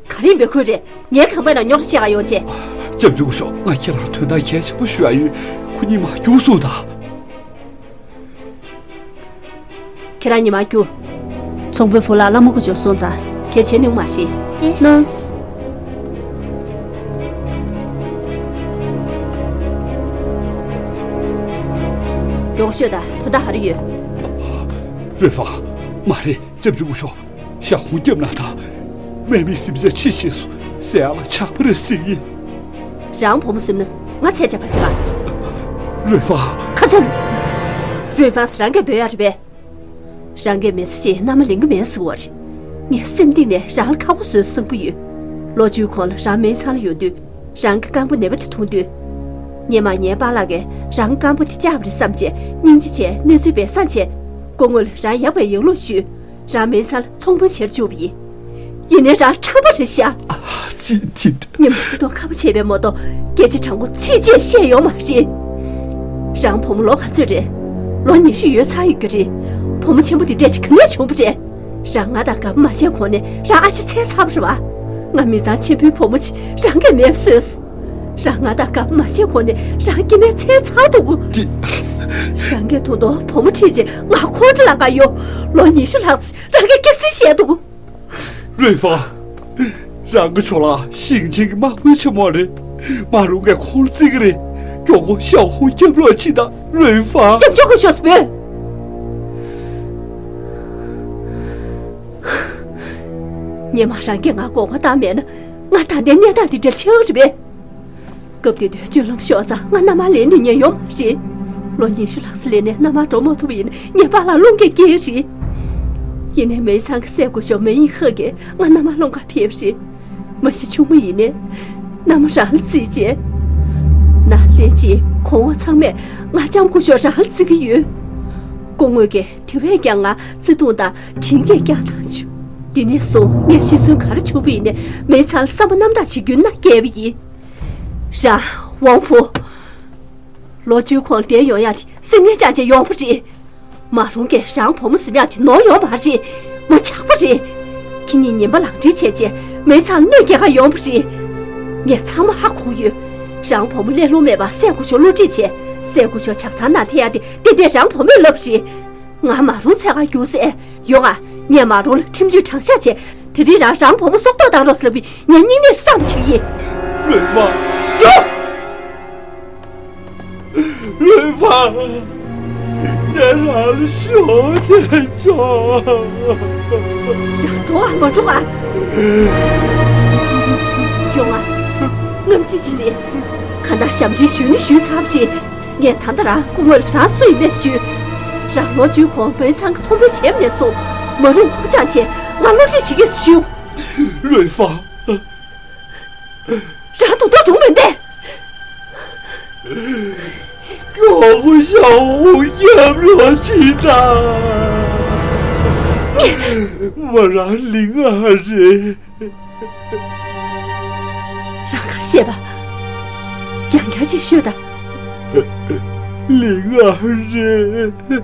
ག་རེ་ཡིན་པའི་ཁུལ་རེད། ངའི་ཁང་པའི་ནང་རྙོག་དྲ་བྱེད་ག་ཡོང་བྱས། ལྕམ་ཆུང་སྐུ་ཞབས། ང་ཁྱེད་རང་དོན་དག་གལ་ཆེན་པོ་ཞུ་ཡ་ཡོད། ཁོ་གཉིས་མར་རྒྱུགས་སོང་ད། ཁྱེད་རང་གཉིས་མར་རྒྱུགས། ཚོང་དཔོན་ཧྥུ་ལགས་བླ་མ་སྐུ་ཞབས་སོང་ཙང་གལ་ཆེ་ནི་མ་རེད། ལགས་སོ། མགྱོགས་ཤོད་དང་། དོན་དག་ག་རེ་ཡོད། རུའེ་ཧྥང་། མ་རེད། ལྕམ་ཆུང་སྐུ་ཞབས། ཞའོ་ཧུང་སྐྱབས་གནང་དང་། དམག་མི་གཟིམ་ཆ་ཕྱི་བཞེངས་སུ་ཟེར་ཡག་ལ་ཇག་པ་རེད་ཟེར་གྱི། རང་བུ་མོ་གཟིམ་ན་ང་ཚད་ཆ་བར་བྱེད་པ། རུའེ་ཧྥང་། ཁ་ཚུམ། རུའེ་ཧྥང་ཟེར་རང་གིས་འབོད་ཡག་རེད་པས། རང་གིས་མི་ཚེ་གཅིག་མནའ་མ་ལེན་གྱི་མེད་ཟེར་བ་རེད། ངས་སེམས་གཏིང་ནས་རང་ལ་ཁག་པོ་བཟོས་བསམ་གྱི་ཡོད། ལོ་བཅུའི་གོང་ལ་རང་མེན་ཚང་ལ་ཡོང་དུས། རང་གི་རྐང་པ་ནད་པ་དེ་མཐོང་དུས། སྔོན་མ་ངའི་པཱ་ལགས་ཀྱིས་རང་གི་རྐང་པ་དེ་བཅག་པ་རེད་བསམ་བྱས་སྙིང་རྗེ་བྱས་གནས་ཚུལ་སྦས་གསང་བྱས། སྐུ་ངོ་ལ་རང་ཡག་པའི་ཡང་ལུགས་ཞུས། རང་མེན་ཚང་ལ་ཚོང་དཔོན་བྱས་བཅུག་པ་ཡིན། ཡིན་ནའི་རང་ཁྲམ་པ་རེད་ཤག། ཨ་ཙི་ཙི། ཉམ་ཆུང་དང་ཁ་པོ་བྱས་པའི་མ་གཏོགས་སྐད་ཆ་དྲང་པོ་ཚིག་གཅིག་བཤད་ཡོད་མ་རེད། རང་བུ་མོ་ལོ་ག་ཚོད་རེད། ལོ་ཉི་ཤུ་ཡོལ་ཚར་ཡོད་ཀྱི་རེད། བུ་མོ་ཆེན་པོ་འདི་འདྲས་ཅིག་ག་ནས་བྱུང་བ་རེད། རང་ང་དང་དགའ་པོ་མ་བྱས་གོང་ནས་རང་ཨ་ཅེ་འཚོལ་ཚར་བ་རེད་བ། ང་མི་ཚང་ཆེན་པོའི་བུ་མོ་ཅིག་རང་གིས་མེད་པ་བཟོས་སོང་། རང་ང་དང་དགའ་པོ་མ་བྱས་གོང་ནས་རང་སྐྱེ་དམན་འཚོལ་ཚར་འདུག་གོ། ཅི། རང་གིས་ད་དུང་བུ་མོ་ཁྲིད་བྱས་ང་ཁོང་ཁྲོ་ལངས་ག་ཡོང་། ལོ་ཉི་ཤུ་ལྷག་ཙམ་རང་གིས་སྐྱག་རྫུན་བཤད་འདུག་གོ། རུའེ་ཧྥང་། རང་གི་ཕྱོགས་ལ་ཞིང་ཆེན་གྱི་དམག་དཔོན་ཆེན་མོ་རེད། མ་རུང་གིས་ཁོང་རྩིས་ཀྱི་རེད། མགྱོགས་པོ་ཞའོ་ཧུང་སྐྱབས་རོགས་གྱིས་དང་། རུའེ་ཧྥང་། ལྕམ་ཆུང་སྐུ་ཞབས་སུ་འབོད། སྔོན་མ་རང་གིས་ང་མགོ་སྐོར་བཏང་མེད་ན་ང་ད་ལྟའི་གནས་སྟངས་འདི་འདྲ་ཆགས་རེད་པས། སྐབས་དེ་དུས་སྤྱོད་ལམ་ཤོར་ཙང་ང་མནའ་མ་ལེན་ནས་ཉན་ཡོང་མ་རེད། ལོ་ཉི་ཤུ་ལྷག་ཙམ་སླེབས་ནས་མནའ་མ་འགྲོ་མ་ཐུབ་པ་ཡིན་ན་ངའི་པཱ་ལགས་རླུང་གིས་སྐྱེལ་རེད། ཡིན་ནའི་མེས་ཚང་གིས་སྲས་སྐུ་ཞབས་མེ་ཡིན་ཧེ་གིས་ང་མནའ་མ་སློང་ག་ཕེབས་རེད། མ་གཞི་ཆུང་མ་ཡིན་ནའི་མནའ་མ་རང་ལ་བརྩིས་བྱས། ནཱ་ལས་ཀྱི་གོང་འོག་ཚང་མས་ང་ལྕམ་སྐུ་ཞབས་རང་ལ་བརྩི་གི་ཡོད། སྐུ་ངོ་གིས་དེ་བས་ཀྱང་ང་བརྩེ་དུང་དང་དྲིན་གྱིས་བསྐྱངས་གནང་བྱུང་། དེ་ནས་བཟུང་ངས་ཤི་གསོན་ག་རེ་བྱུང་བ་ཡིན་ནའི་མེས་ཚང་ལ་བསམ་པ་རྣམ་དག་བྱེད་རྒྱུའི་མནའ་བསྐྱལ་བ་ཡིན། རང་ཝང་ཧྥུ། ལོ་བཅུའི་གོང་ལ་བསྡད་ཡོང་ཡག་དེ་སེམས་ངལ་བཅངས་བྱས་ཡོང་བ་རེད། མ་རུང་གིས་རང་བུ་མོ་གཟིམ་ཡག་དེ་ནོར་ཡོད་མ་རེད། མོ་ཇག་པ་རེད། ཁྱེད་གཉིས་ངན་པ་ལག་འབྲེལ་བྱས་བྱས་མེས་ཚང་ལ་གནོད་སྐྱེལ་ག་ཡོང་བ་རེད། ངས་ཚང་མ་ཧ་གོ་ཡོད། རང་བུ་མོ་ལས་སླ་པོ་མེད་པར་སྲས་སྐུ་ཞབས་བསླུ་བྲིད་བྱས། སྲས་སྐུ་ཞབས་ཇག་ཚང་ནང་ཐེབས་ཡག་དེ་ཏན་ཏན་རང་བུ་མོས་ལབ་པ་རེད། ང་མ་རུང་འཚོལ་ག་རྒྱུགས་ཟེར། ཡོང་ང་། ངས་མ་རུང་ལ་ཁྲིམས་གཅོད་དྲང་བཞག་བྱས། དེ་རིང་རང་རང་བུ་མོ་སྲོག་ཐོག་བཏང་རོགས་ཟེར་ལབ་པའི་ངའི་སྙིང་ནད་སངས་པ་བྱེད་ཀྱི་ཡིན། རུའེ་ཧྥང་། རྒྱུགས། རུའེ་ཧྥང་། ཁྱེད་རང་ལ་ཞུ་བྱས་ཆོག་རང་འགྲོ་ཨ་མ་འགྲོ་ཨ། ཡོང་ཨ། རྔམ་བརྗིད་ཅིག་རེད། གང་ལྟར་ཞབས་འདྲེན་ཞུས་ནི་ཞུས་ཚར་བ་རེད། ངས་ད་ལྟ་རང་སྐུ་ངོ་ལ་རང་སུ་ཡིན་མེད་ཞུས། རང་ལོ་བཅུའི་གོང་མའི་ཚང་གི་ཚོང་དཔོན་བྱས་པ་ནས་བཟུང་མ་རུང་ཁོག་བཅངས་བྱས་ང་བློ་འདྲི་བྱེད་ཀྱི་ཞུ། རུའི་ཧྥང་། རང་དུ་ཏོ་གྲུང་མིན་པས། ཀྱོག་པོ་ཞའོ་ཧུང་སྐྱབས་རོགས་བྱེད་དང་། མོ་རང་ལིང་ཨ་རེད། རང་གར་བཤད་པ། རྒྱང་རྒྱང་ཅིག་ཤོད་དང་། ལིང་ཨ་རེད།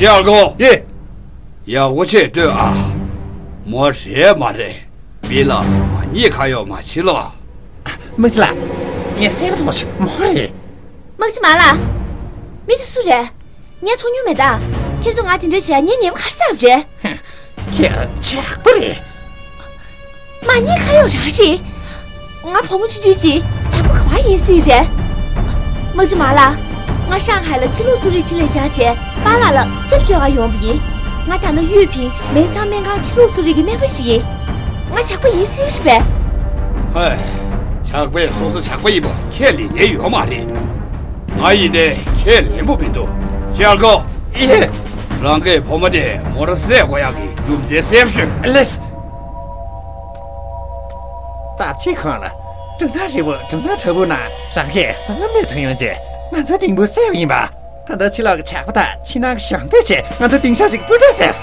ཞི་ཨར་ཀོ། ཡེ། ཡག་པོ་བྱས་སྡོད་ཨ། མོ་རེད་མ་རེད། མི་ལ་མ་ཉེས་ཁ་གཡོག་མ་བྱེད་ལོ། དམག་སྤྱི་ལགས། ངས་གསལ་པོ་མཐོང་བྱུང་། མོ་རེད། དམག་སྤྱི་མ་ལགས། མི་དེ་སུ་རེད། ངས་མཐོང་མྱོང་མེད་ད། ཁྱེད་ཚོ་ང་དེ་འདྲ་བྱས་ངའི་ཉེས་པ་ག་རེ་བསགས་པ་རེད། ཁྱེད་ཇག་པ་རེད། མ་ཉེས་ཁ་གཡོག་རང་རེད། ང་བུ་མོ་ཆུང་ཆུང་ཅིག་ཇག་པ་ག་པར་ཡིན་སྲིད་རེད། དམག་སྤྱི་མ་ལགས། ང་ཧྲང་ཧའེ་ལ་ཕྱི་ལོགས་གསོ་རིག་ཆེད་ལས་བཅར་བྱས་པཱ་ལགས་ལ་སྐྱབས་བཅོལ་ག་ཡོང་བ་ཡིན། ང་ད་ནང་ཡུས་ཕིང་མེང་ཚང་སྨན་ཁང་ཕྱི་ལོགས་གསོ་རིག་གི་སྨན་པ་ཞིག་ཡིན། ང་ཇག་པ་ཡིན་སྲིད་རེད་པས། ཧེ། ཇག་པས་སོ་སོ་ཇག་པ་ཡིན་པ་ཁས་ལེན་མཁན་ཡོད་མ་རེད། ང་ཡིན་ནའི་ཁས་ལེན་པོ་མི་འདུག་ཤར་གོ། ཡེ། རང་གི་བུ་མོ་དེ་མོ་རང་བསད་དགོས་ཡག་གི་རྒྱུ་མཚན་གསལ་པོ་ཤོད། ལེས། སྟབས་ཅིག་ཁོང་ལ་སྦྲུམ་ནག་རི་བོ་སྦྲུམ་ནག་བྲག་ཕུག་ན་རང་གིས་བསམ་བློ་མེད་དུ་ཡོང་རྗེས་ང་ཚོའི་ལྡིང་དཔོན་བསད་པ་ཡིན་པ། ད་ལྟ་ཕྱི་ལོགས་ཀྱི་ཇག་པ་དང་ཕྱི་ནང་གི་གཞོན་སྐྱེས་བཅས་ང་ཚོའི་ལྡིང་ཤག་ཅིག་སྤུས་དག་བཟོས།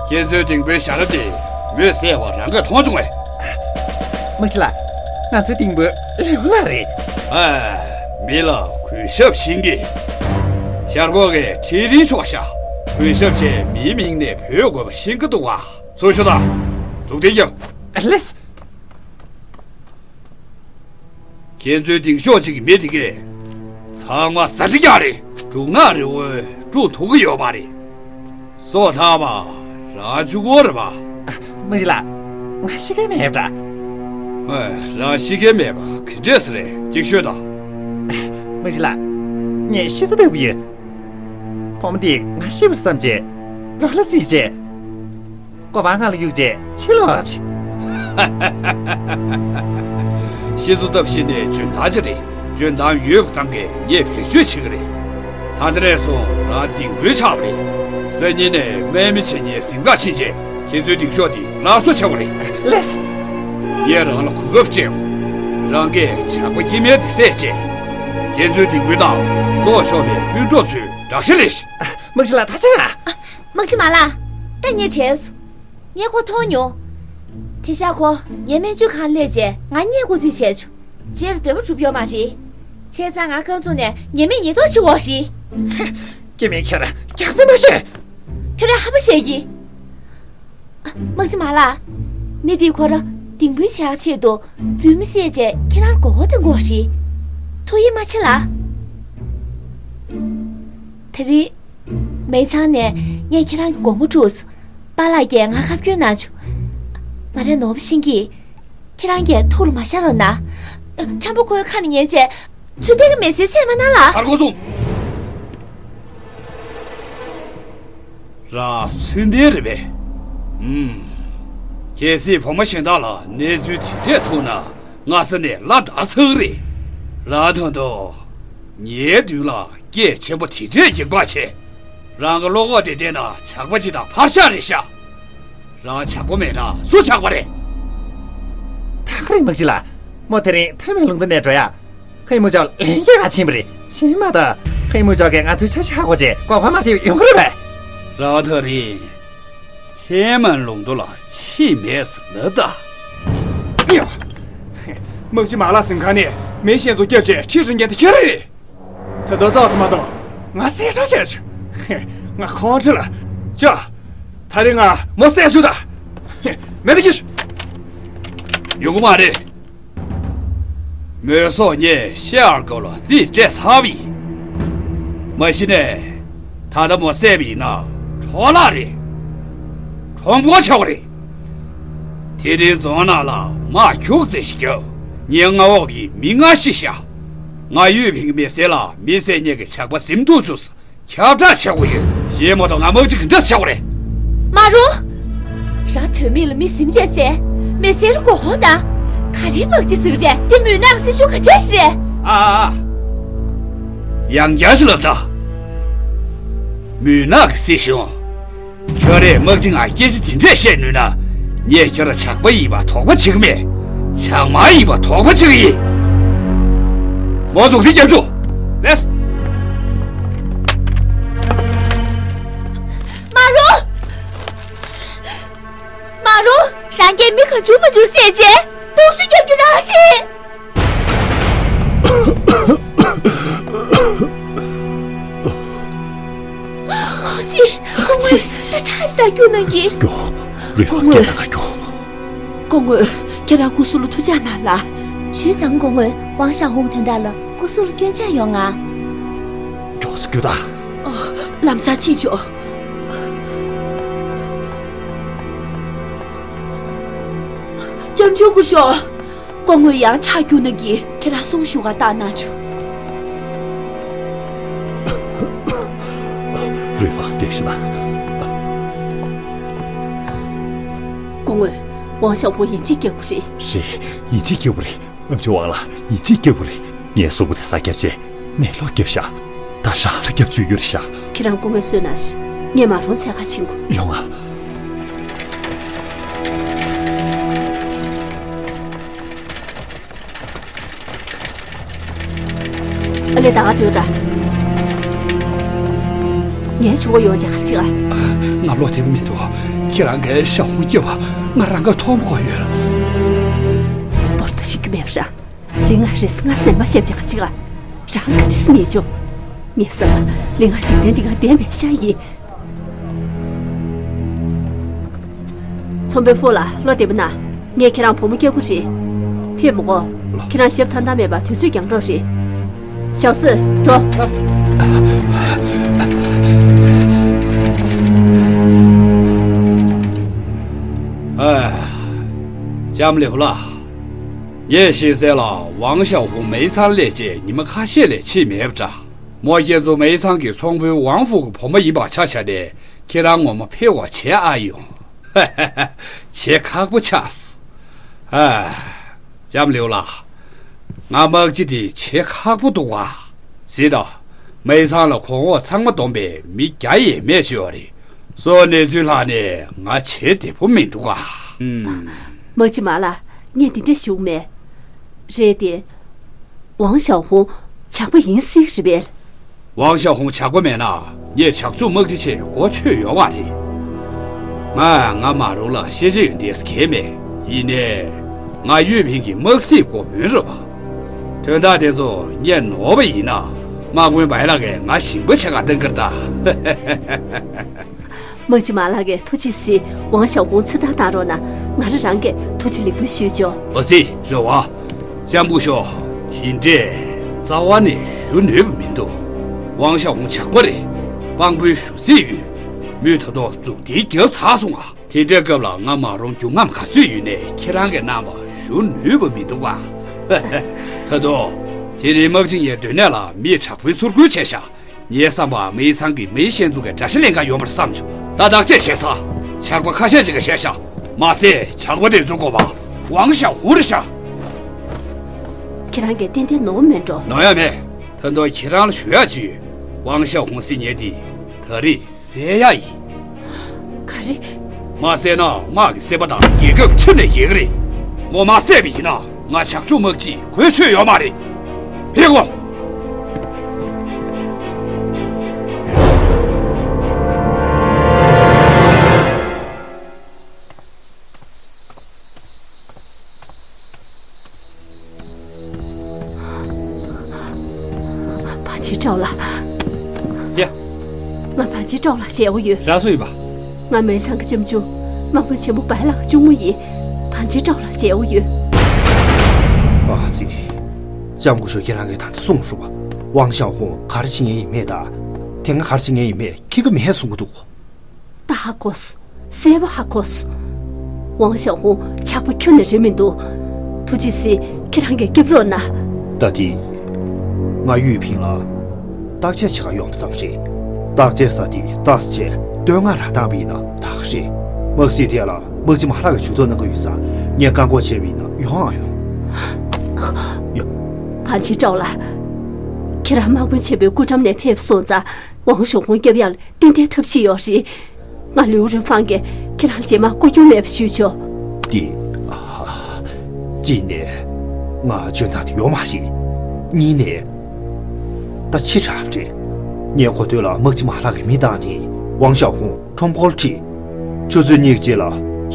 ཁྱེད་ཚོའི་ལྡིང་དཔོན་ཞྭ་ར་དེ་མོས་བསད་པ་རང་གིས་མཐོང་བྱུང་བས། དམག་སྤྱི་ལགས། ང་ཚོའི་ལྡིང་དཔོན་ལེའུ་ལགས་རེད། ཨ། མི་ལ་གུས་ཞབས་ཤིག་གིས། ཤར་ཁོག་གི་ཁྲིན་རིན་ཆོག་ཤ། གུས་ཞབས་བྱས་མིའི་མིང་ནས་བོས་དགོས་པ་ཤེས་ཀྱི་འདུག་ག་ཚུར་ཤོག་དང་། འཛུགས་ཏེ་རྒྱབ། ལེས། ཁྱེད་ཚོའི་ལྡིང་ཤོག་ཅིག་གི་མི་དེ་གས་ཚང་མ་ཟ་འདྲེ་རྒྱག་རེད། སྦྲུམ་ནག་རི་བོས་སྐྲུན་ཐུབ་ཀྱི་ཡོད་མ་རེད། སོ་ཐར་པ་རང་གཅིག་པོ་རེད་པ། དམག་སྤྱི་ལགས། ང་ཤི་མཁན་མེད་པ་འདྲ། ཨ། རང་ཤི་མཁན་མེད་པ་ག་འདྲས་རེད་ཅིག་ཤོད་དང་། དམག་སྤྱི་ལགས། ངས་ཤི་ཚུལ་ལྟ་གི་ཡོད། བུ་མོ་འདིས་ང་ཤི་བར་བསམ་བྱས་རོ་ལ་བརྩིས་བྱས། ཀོ་བ་ང་ལ་གཡུགས་རྗེས་ཕྱི་ལོགས་ཕྱིན། ཤི་ཚུལ་ལྟ་བུ་ཤི་ནས་འཇོན་ཐང་ཅི་རེད། འཇོན་ཐང་ཡོད་པ་ཙམ་གྱིས་ངས་བེད་སྤྱོད་བྱེད་ཀྱི་རེད། ད་ལྟ་ནས་བཟུང་རང་ལྡིང་དཔོན་ཆགས་པ་རེད། སང་ཉིན་ནས་དམག་མི་བྱེད་མཁན་གཟིམ་ཁང་ཕྱིན་རྗེས་ཁྱེད་ཚོའི་ལྡིང་ཤོག་འདི་སླར་གསོ་བྱེད་དགོས་རེད། ལེས། ངས་རང་ལ་གོ་སྐབས་སྤྲད་དགོས། རང་གིས་ཇག་པ་སྐྱེ་དམན་དེ་བསད་རྗེས། ཁྱེད་ཚོའི་ལྡིང་དཔོན་དང་སྲོག་ཤོར་བའི་སྤུན་གྲོགས་ཚོའི་དགྲ་ཤ་ལེན་ཤིག་དམག་སྤྱི་ལགས་ཐུགས་རྗེ་གནང་། དམག་སྤྱི་མ་ལགས། ད་ངས་དྲན་སོང་། ངས་ཁོ་མཐོང་མྱོང་། དེ་ཤག་ཁོ་ངའི་སྨན་བཅོས་ཁང་སླེབས་རྗེས་ང་གཉིས་སྐུ་རྩེད་བྱས་བྱུང་། རྗེས་ལ་འདོད་པ་གྲུབ་ཡོད་མ་རེད། བྱས་ཙང་ང་རྐང་བཙུགས་ནས་ཉེས་མེད་ཉེས་རྟོག་བྱེད་དགོས་རེད། སྐྱེ་དམན་ཁྱོད་རང་རྒྱག་སེ་མ་ཤོད། ཁྱོད་རང་ཧ་པ་བཤད་ཀྱི། དམག་སྤྱི་མ་ལགས། མི་འདིས་ཁོ་རང་ལྡིང་དཔོན་བྱེད་ཡག་ཆེད་དུ་རྫུན་མ་བཤད་བྱས་ཁྱེད་རང་མགོ་སྐོར་གཏོང་གི་ཡོད་རེད། ཐུགས་ཡིད་མ་ཆེས་ལ། དེ་རིང་། མེང་ཚང་ནས་ངས་ཁྱེད་རང་གི་སྒོར་མོ་དཀྲུགས་སོང་། པཱ་ལགས་ཀྱིས་ང་ཁ་སྐྱོན་གནང་བྱུང་། ང་རའི་ནོར་བུ་ཤིང་སྐྱིད། ཁྱེད་རང་གིས་ཐུགས་ལ་མ་བཞག་རོགས་གནང་། ཁྲམ་པ་ཁོའི་ཁ་ནས་ཉན་བྱས། ཚུལ་ལྡན་གྱི་མི་ཚེ་ཟད་མ་གནང་ལ། ཐར་གོ་ཚུགས། རང་ཚུལ་ལྡན་རེད་པས། ཨུམ། གལ་སྲིད་བུ་མོ་གཞན་དག་ལ་གནས་ཚུལ་དེ་འདྲས་ཐུག་ན་སྔ་ས་ནས་བླ་བདག་ཚར་གི་རེད། རང་ད་དུང་ངའི་མདུན་ལ་སྐད་ཆེན་པོ་དེ་འདྲས་ཡིན་པ་བྱས། རང་གི་བློ་ཁོག་དེ་བལྟས་ན་ཇག་པ་ཅིག་དང་ཕར་ཆགས་རེད་ཤག་རང་ཇག་པ་མེད་ན་སུ་ཇག་པ་རེད། ད་ག་རེད་དམག་སྤྱི་ལགས། མོ་དེ་རིང་ཐའེ་མན་ལུང་སྟོང་ནས་འགྲོ་ཡ། ཧེ་མུ་ཅོག་ལན་རྒྱག་ག་ཕྱིན་པ་རེད། ཤེས་མ་ད། ཧེ་མུ་ཅོག་གིས་ང་ཚོའི་འཆར་གཞི་ཧ་གོ་རྗེས་གོ་སྐབས་མ་ཐེབས་ཡོང་གི་རེད་པས། རང་ད་རིང་ཐའེ་མན་ལུང་སྟོང་ལ་ཕྱིན་མེད་ཟེར་ལབ་ད། དམག་སྤྱི་མ་ལགས་གཟིམ་ཁང་ནས་མི་གཞན་ཚོ་སྐྱོབ་བྱས་ཁྲིད་འགྲོ་མཁན་དེ་ཁྱེད་རང་རེད། ད་ལྟ་ཏོག་ཙམ་མ་གཏོགས། ང་གསལ་བསྒྲགས་བྱས་ཆོག་ང་ཁོང་ཁྲོ་ལ་ཅོ། ད་རེས་ང་མོ་བསད་ཆོག་ད། མེད་ད་ཀྱི། ཡོང་གི་མ་རེད། མོའི་སྲོག་ངས་ཤེ་ཨར་ཀོ་ལ་རྩིས་སྤྲད་ཚར་བ་ཡིན། མ་གཞི་ནས་ད་ལྟ་མོ་བསད་པ་ཡིན་ན་འཕྲོ་བརླག་རེད། གྲོང་པོ་ཆགས་པ་རེད། དེ་རིང་རྫོང་ནང་ལ་དམག་ཁྱུག་ཙམ་ཞིག་བརྒྱབ། ངའི་མངའ་འོག་གི་མི་ལྔ་ཤི་ཤག་ང་གཡུས་ཕིང་གི་མི་སེར་ལ་མི་བསད་ཉེས་ཀྱི་ཇག་པ་ཟིན་ཐུབ་བྱུང་། ཁྱབ་བསྒྲགས་བྱ་དགོས་ཡོད། ཞེས་མ་གཏོགས་ང་དམག་སྤྱི་གི་འདྲ་བྱ་དགོས་རེད། མ་རུང་། རང་དོན་མེད་ལ་མི་ཟིན་བྱས་ཟེར། མི་སེར་མགོ་ཧོ་ད། ག་རེ་དམག་སྤྱི་ཟིག་རེད། དེ་མུན་ནག་གི་སྲིད་གཞུང་ག་འདྲ་ཞིག་རེད། ཨ་ཨ་ཨ། ཡང་བསྐྱར་ཞིག་ལབ་ད། མུན་ནག་གི་སྲིད་གཞུང་། ཁྱོད་རས་དམག་སྤྱི་ང་སྐད་ཆ་དེ་འདྲས་བཤད་ནུས་ན། ངས་ཁྱོད་ར་ཇག་པ་ཡིན་པ་དོགས་པ་བྱེད་ཀྱི་མེད། ཇག་དམར་ཡིན་པ་དོགས་པ་བྱེད་ཀྱི་ཡིན། མོ་འཛུགས་ཏེ་རྒྱབ་བཅུག་ལེས། མ་རུང་། མ་རུང་། རང་གིས་མི་གང་བྱུང་མ་བྱུང་བསད་རྗེས་སྡུག་ཤོས་རྒྱབ་རྒྱུ་རང་རེད། ཨོ་ཙི། སྐུ་ངོ། ད་ཁྲག་ཞིག་ད་སྐྱུག་ན་གི། སྐྱོ། རུས་པ་སྐྱོ་ན་ག་སྐྱོ། སྐུ་ངོ། ཁྱེད་རང་སྐུ་གཟུགས་ལ་ཐུགས་ཅག་གནང་ལ། ཞུས་ཙང་སྐུ་ངོ། ཝང་ཞའོ་ཧུང་དོན་དག་ལ་སྐུ་གཟུགས་ལ་སྐྱོན་ཆ་ཡོང་ང་། མགྱོགས་སུ་རྒྱུགས་དང་། ཨ། ལམ་སང་ཕྱིན་ཆོག་ལྕམ་ཆུང་སྐུ་ཞབས། སྐུ་ངོ་ཡང་ཁྲག་སྐྱུག་ན་གི། ཁྱེད་རང་གསུང་ཞུ་ག་བཏང་གནང་བྱུང་། རུས་པ་སྐྱེ་ཤི་ད། སྐུ་ངོ། ཝང་ཞའོ་ཧུང་ཡིན་གཅིག་སྐྱེ་བོ་རེད། རེད། ཡིན་གཅིག་སྐྱེ་བོ་རེད། ཨམ་ཆི་ཝང་ལགས། ཡིན་གཅིག་སྐྱེ་བོ་རེད། ངའི་གཟུགས་པོ་དེ་ས་བརྒྱབ་རྗེས་ནད་ལོག་བརྒྱབ་ཤག་ད་རང་ལ་བརྒྱབ་བཅུག་རྒྱུ་རེད་ཤག་ཁྱེད་རང་སྐུ་ངལ་གསོས་གནང་ཞིག་ངས་མ་རུང་འཚོལ་ག་ཕྱིན་དགོས། ཡོང་ང་། ཨ་ལེ། ད་ག་སྡོད་ད། ངའི་ཆུ་བོ་ཡོང་བྱས་ག་རེ་བྱེད་ག་ང་བློ་བདེ་པོ་མི་འདུག་ཁྱེད་རང་གིས་ཞའོ་ཧུང་སྐྱེལ་བ་ང་རང་གིས་མཐོང་དགོས་ཡོད། པོར་ཏོ་ཤེས་ཀྱི་མེད་པ་ར། ལི་ང་རེས་ང་སེམས་པ་ཤེས་བྱ་ག་ཅིག་ལ་རང་ག་ཅི་སྨྲས་བྱུང་། ངས་བསམ་པ་ལི་ང་འཇིག་རྟེན་འདི་ག་བསྡད་མེད་ཤག་ཡིན། ཚོང་དཔོན་ཧྥུ་ལགས། བློ་བདེ་པོ་གནང་། ངས་ཁྱེད་རང་བུ་མོ་སྐྱེ་དགོས་རེད། ཕེབས་མི་དགོས། ཁྱེད་རང་ཞབས་ཐོན་ཐང་མེད་པ་དུས་ཚོད་འགྱངས་འགྲོ་རེད། ཞའོ་སི། འགྲོ། ཨ། ལྕམ་ལེའུ་ལགས། ངས་ཤེས་གསལ་ལ་ཝང་ཞའོ་ཧུང་མེ་ཚང་སླེབས་རྗེས་ཉི་མ་ཁ་ཤས་ལས་ཕྱིན་མེད་པ་འདྲ། མོ་ཁྱེད་ཚོ་མེ་ཚང་གི་ཚོང་དཔོན་ཝང་ཧྥུ་གི་བུ་མོ་ཡིན་པ་ཆ་བཞག་ནས་ཁྱེད་རང་ངོ་མ་ཕེབས་དགོས་བྱས་ཨ་ཡོང་། བྱེད་ཁག་པོ་ཆགས་སོང་། ཨ། ལྕམ་ལེའུ་ལགས། ང་དམག་སྤྱི་དེ་བྱེད་ཁག་པོ་འདུག་ག་གཟིགས་དང་། མེ་ཚང་ལ་གོང་འོག་ཚང་མ་བསྡོམས་པས་མི་བརྒྱ་ཡས་མས་ཅིག་ཡོད་རེད། སོ་གནས་ཚུལ་ལྷག་ནས་ང་བྱེད་བདེ་པོ་མི་འདུག་ག་ཨུམ། དམག་སྤྱི་མ་ལགས། ངས་འདི་འདྲ་ཞུ་མེད། རེད་དེ། ཝང་ཞའོ་ཧུང་ཇག་པ་ཡིན་སྲིད་རེད་པས། ཝང་ཞའོ་ཧུང་ཇག་པ་མེད་ན་ངས་ཇག་ཚོགས་དམག་སྤྱི་ཆེད་མགོ་ཆོད་ཡོད་མ་རེད། ང་ང་མ་རུང་ལ་ཤེས་བྱ་ཡོད་འདེས་གལ་མེད། ཡིན་ནའི། ང་གཡུས་ཕིང་གི་དམག་སྲིད་འགོ་དཔོན་རེད་པ། དོན་དག་དེ་ཚོ་ངས་ནོར་བ་ཡིན་ན་དམག་དཔོན་བའི་ལགས་ཀྱིས་ང་ཞིང་པ་བྱེད་ག་གཏང་གི་རེད་ད། དམག་སྤྱི་མ་ལགས་ཀྱིས་ཐུགས་རྗེ་གཟིགས། ཝང་ཞའོ་ཧུང་ཚེ་ཐར་བཏང་རོགས་གནང་། ང་རང་རང་གིས་ཐུགས་རྗེ་ལེགས་འབུལ་ཞུས་ཆོག་ཨོ་ཙི། རེད་བ། ལྕམ་སྐུ་ཞབས། དེ་འདྲས་རྩ་བ་ནས་ཞུ་ནུས་པ་མི་འདུག་ཝང་ཞའོ་ཧུང་ཇག་པ་རེད། དབང་པོའི་ཞུ་རྩིས་ཡོད། མོས་ད་དུང་མཛུབ་ཐེལ་བརྒྱབ་ཚར་སོང་ང་། དེ་འདྲའི་སྐབས་ལ་ང་མ་རུང་རྒྱུ་རྔམ་ག་ཚོད་ཡོད་ནའི་ཁྱེད་རང་གིས་གནང་བ་ཞུ་ནུས་པ་མི་འདུག་ག་ད་དུང་། དེ་རིང་དམག་སྤྱི་ངའི་སྡོད་གནས་ལ་མིས་དྲག་པོའི་ཚུར་རྒོལ་བྱས་ཤག་ངའི་བསམ་པར་མེ་ཚང་གི་མི་ཤན་ཚོ་གིས་དགྲ་ཤ་ལེན་ག་ཡོང་བར་བསམ་བྱུང་། ད་བརྟག་དཔྱད་བྱས་ཙང་ཇག་པ་ཁ་ཤས་ཅིག་གིས་བཤད་ཤག་མ་ཟད་ཇག་པ་དེ་ཚོའི་མགོ་པ་ཝང་ཞའོ་ཧུང་རེད་ཤག་ཁྱེད་རང་གིས་ཏན་ཏན་ནོར་མེད་འགྲོ། ནོར་ཡ་མེད། ད་དུང་ཁྱེད་རང་ལ་ཞུ་ཡ་ཅིག་ཡོད། ཝང་ཞའོ་ཧུང་སྲིད་ཉེས་དེ་ད་རེས་བསལ་ཡ་ཡིན། ག་རེ། མ་བསད་ན་དམག་གི་སྲིད་པ་དང་རྒྱལ་ཁབ་ཁྲིམས་ནས་འགལ་གི་རེད། མོ་མ་བསད་པ་ཡིན་ན་ང་ཇག་ཕྱུག་དམག་སྤྱིས་གོ་ཆོད་ཡོད་མ་རེད། ཕེབས་གོ། ཕ་ཆེ་ཀྲའོ་ལགས། ང་བང་ཆེན་ཀྲོའུ་ལགས་མཇལ་འོ་ཡོད། རང་སུ་ཡིན་པ། ང་མེ་ཚང་གི་ལྕམ་ཆུང་། དམག་དཔོན་ཆེན་མོ་བའི་ལགས་གཅུང་མོ་ཡིན། བང་ཆེན་ཀྲོའུ་ལགས་མཇལ་འོ་ཡོད། ཨ་ཙི། ལྕམ་སྐུ་ཞབས་ཁྱེད་རང་གིས་ད་ལྟ་གསུངས་རུང་བ། ཝང་ཞའོ་ཧུང་ག་རེ་བྱེད་མཁན་ཡིན་མེད་དང་། དེ་སྔ་ག་རེ་བྱེད་མཁན་ཡིན་མེད་མཁྱེན་གྱི་མེད་གསུང་གི་འདུག་ད་ཧ་གོ་སོང་། གསལ་པོ་ཧ་གོ་སོང་། ཝང་ཞའོ་ཧུང་ཇག་པ་ཁྱོན་ནས་རེད་མི་འདུག་ཐུགས་རྗེ་གཟིགས། ཁྱེད་རང་གིས་སྐྱབས་རོགས་གནང་། ད་དེ། ང་ཡུས་ཕིང་ལ་བརྟག་དཔྱད་བྱེད་ག་ཡོང་བ་ཙམ་རེད། བརྟག་དཔྱད་ས་དེ་ཏག་ཙམ་བྱས་བསྟོད་བསྔགས་རག་སྟངས་པ་ཡིན་ན་ད་ག་རེད། དམག་སྲིད་ཐད་ལ་དམག་སྤྱི་མ་ལགས་ཀྱིས་ཇུས་གཏོགས་གནང་གི་ཡོད་ཙང་ངས་བཀག་འགོག་བྱས་པ་ཡིན་ན་ཡོང་ཨང་ཡོང་། ཡ། བང་ཆེན་ཀྲོའུ་ལགས། ཁྱེད་རང་དམག་དཔོན་ཆེན་པོའི་སྐུ་འགྲམ་ནས་ཕེབས་སོང་ཙང་ཝང་ཞའོ་ཧུང་སྐྱོབ་ཡག་ལ་ཏན་ཏན་ཐབས་ཤེས་ཡོད་རེད། ང་ལིའུ་རུན་ཧྥང་གིས་ཁྱེད་རང་རྗེས་མ་སྐུ་སྐྱོན་མེད་པ་ཞུས་ཆོག་འདི། ཨ། གཅིག་ནས། ང་འཇོན་ཐང་དེ་ཡོད་མ་རེད། གཉིས་ནས། ད་ཕྱི་དྲགས་རེད། ངས་གོ་ཐོས་ལ་དམག་སྤྱི་མ་ལགས་ཀྱི་མི་དང་ནི་ཝང་ཞའོ་ཧུང་ཁྲོམ་སྐོར་ཁྲིད། ཆུ་ཚོད་གཉིས་ཀྱི་རྗེས་ལ་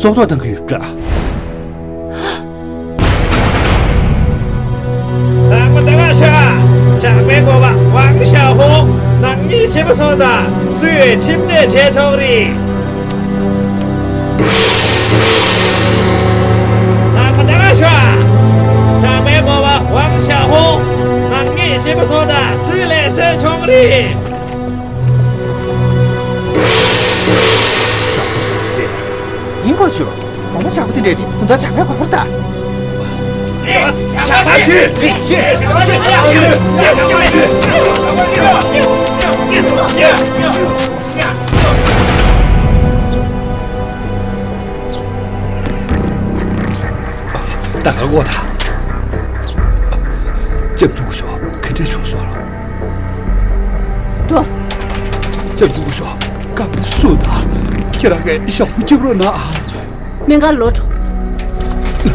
སྲོག་ཐོག་བཏང་གི་ཡོད་པ་འདྲ། ཚང་མ་ལྟ་ག་ཤོག་ཇག་པའི་འགོ་པ་ཝང་ཞའོ་ཧུང་ནག་ཉེས་ཆེན་པོ་སོང་ཙང་སུས་ཁྲིམས་ཐག་བཅད་ཆོག་རེད། ཚང་མ་ལྟ་ག་ཤོག་ཇག་པའི་འགོ་པ་ཝང་ཞའོ་ཧུང་ནག་ཉེས་ཆེན་པོ་སོང་ཙང་སུས་ལས་སེལ་ཆོག་རེད། ཇག་པ་ཞིག་རེད། ཡིན་དགོས་བྱུང་། གོང་མ་ཇག་པ་དེ་འདྲས་རེད། དོན་དག་ཇག་པའི་གོ་བར་ལྟ། ཇག་པ་ཞིག་ད་ག་གོ་ད། ལྕམ་ཆུང་སྐུ་ཞབས་ག་འདྲས་བྱུང་སོང་། འགྲོ། ལྕམ་ཆུང་སྐུ་ཞབས་སྐབས་སུ་ད། ཁྱེད་རང་གིས་ཞའོ་ཧུང་སྐྱབས་རོགས་གནང་ཨ། སྨན་ཁང་ལོག་འགྲོ། ཡ།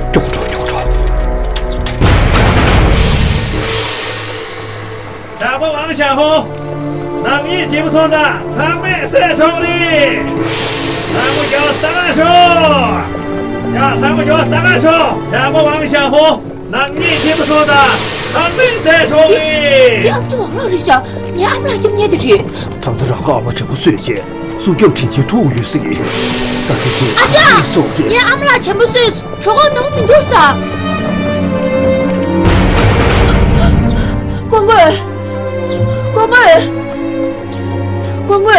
མགྱོགས་འགྲོ་མགྱོགས་འགྲོ། ཇག་པ་ཝང་ཞའོ་ཧུང་། ནག་ཉེས་ཆེན་པོ་སོང་ཙང་ཚང་མས་བསད་ཆོག་རེད། ཚང་མ་མགྱོགས་ལྟ་ག་ཤོག་ཡ། ཚང་མ་མགྱོགས་ལྟ་ག་ཤོག་ཇག་པ་ཝང་ཞའོ་ཧུང་ནག་ཉེས་ཆེན་པོ་སོང་ཙང་ཚང་མས་བསད་ཆོག་རེད། འདི་ཨ་མཆོག་ཝང་ལགས་རེད་ཤག་ངའི་ཨ་མ་ལགས་སྐྱབས་ཉེ་དེ་རེད། ད་ཚོ་རང་གི་ཨ་མ་དྲན་པ་གསོས་རྗེས་སྲོག་སྐྱོབ་དྲིན་ཆེན་ཐུགས་ཡོད་ས་ཡིན། ད་དེ་འདྲའི་ཨ་ཅག་ངའི་སྲོག་རེད། ངའི་ཨ་མ་ལགས་དྲན་པ་གསོས། གྲོད་ཁོག་ནང་མི་འདུག་ས། སྐུ་ངོ། སྐུ་ངོ། སྐུ་ངོ།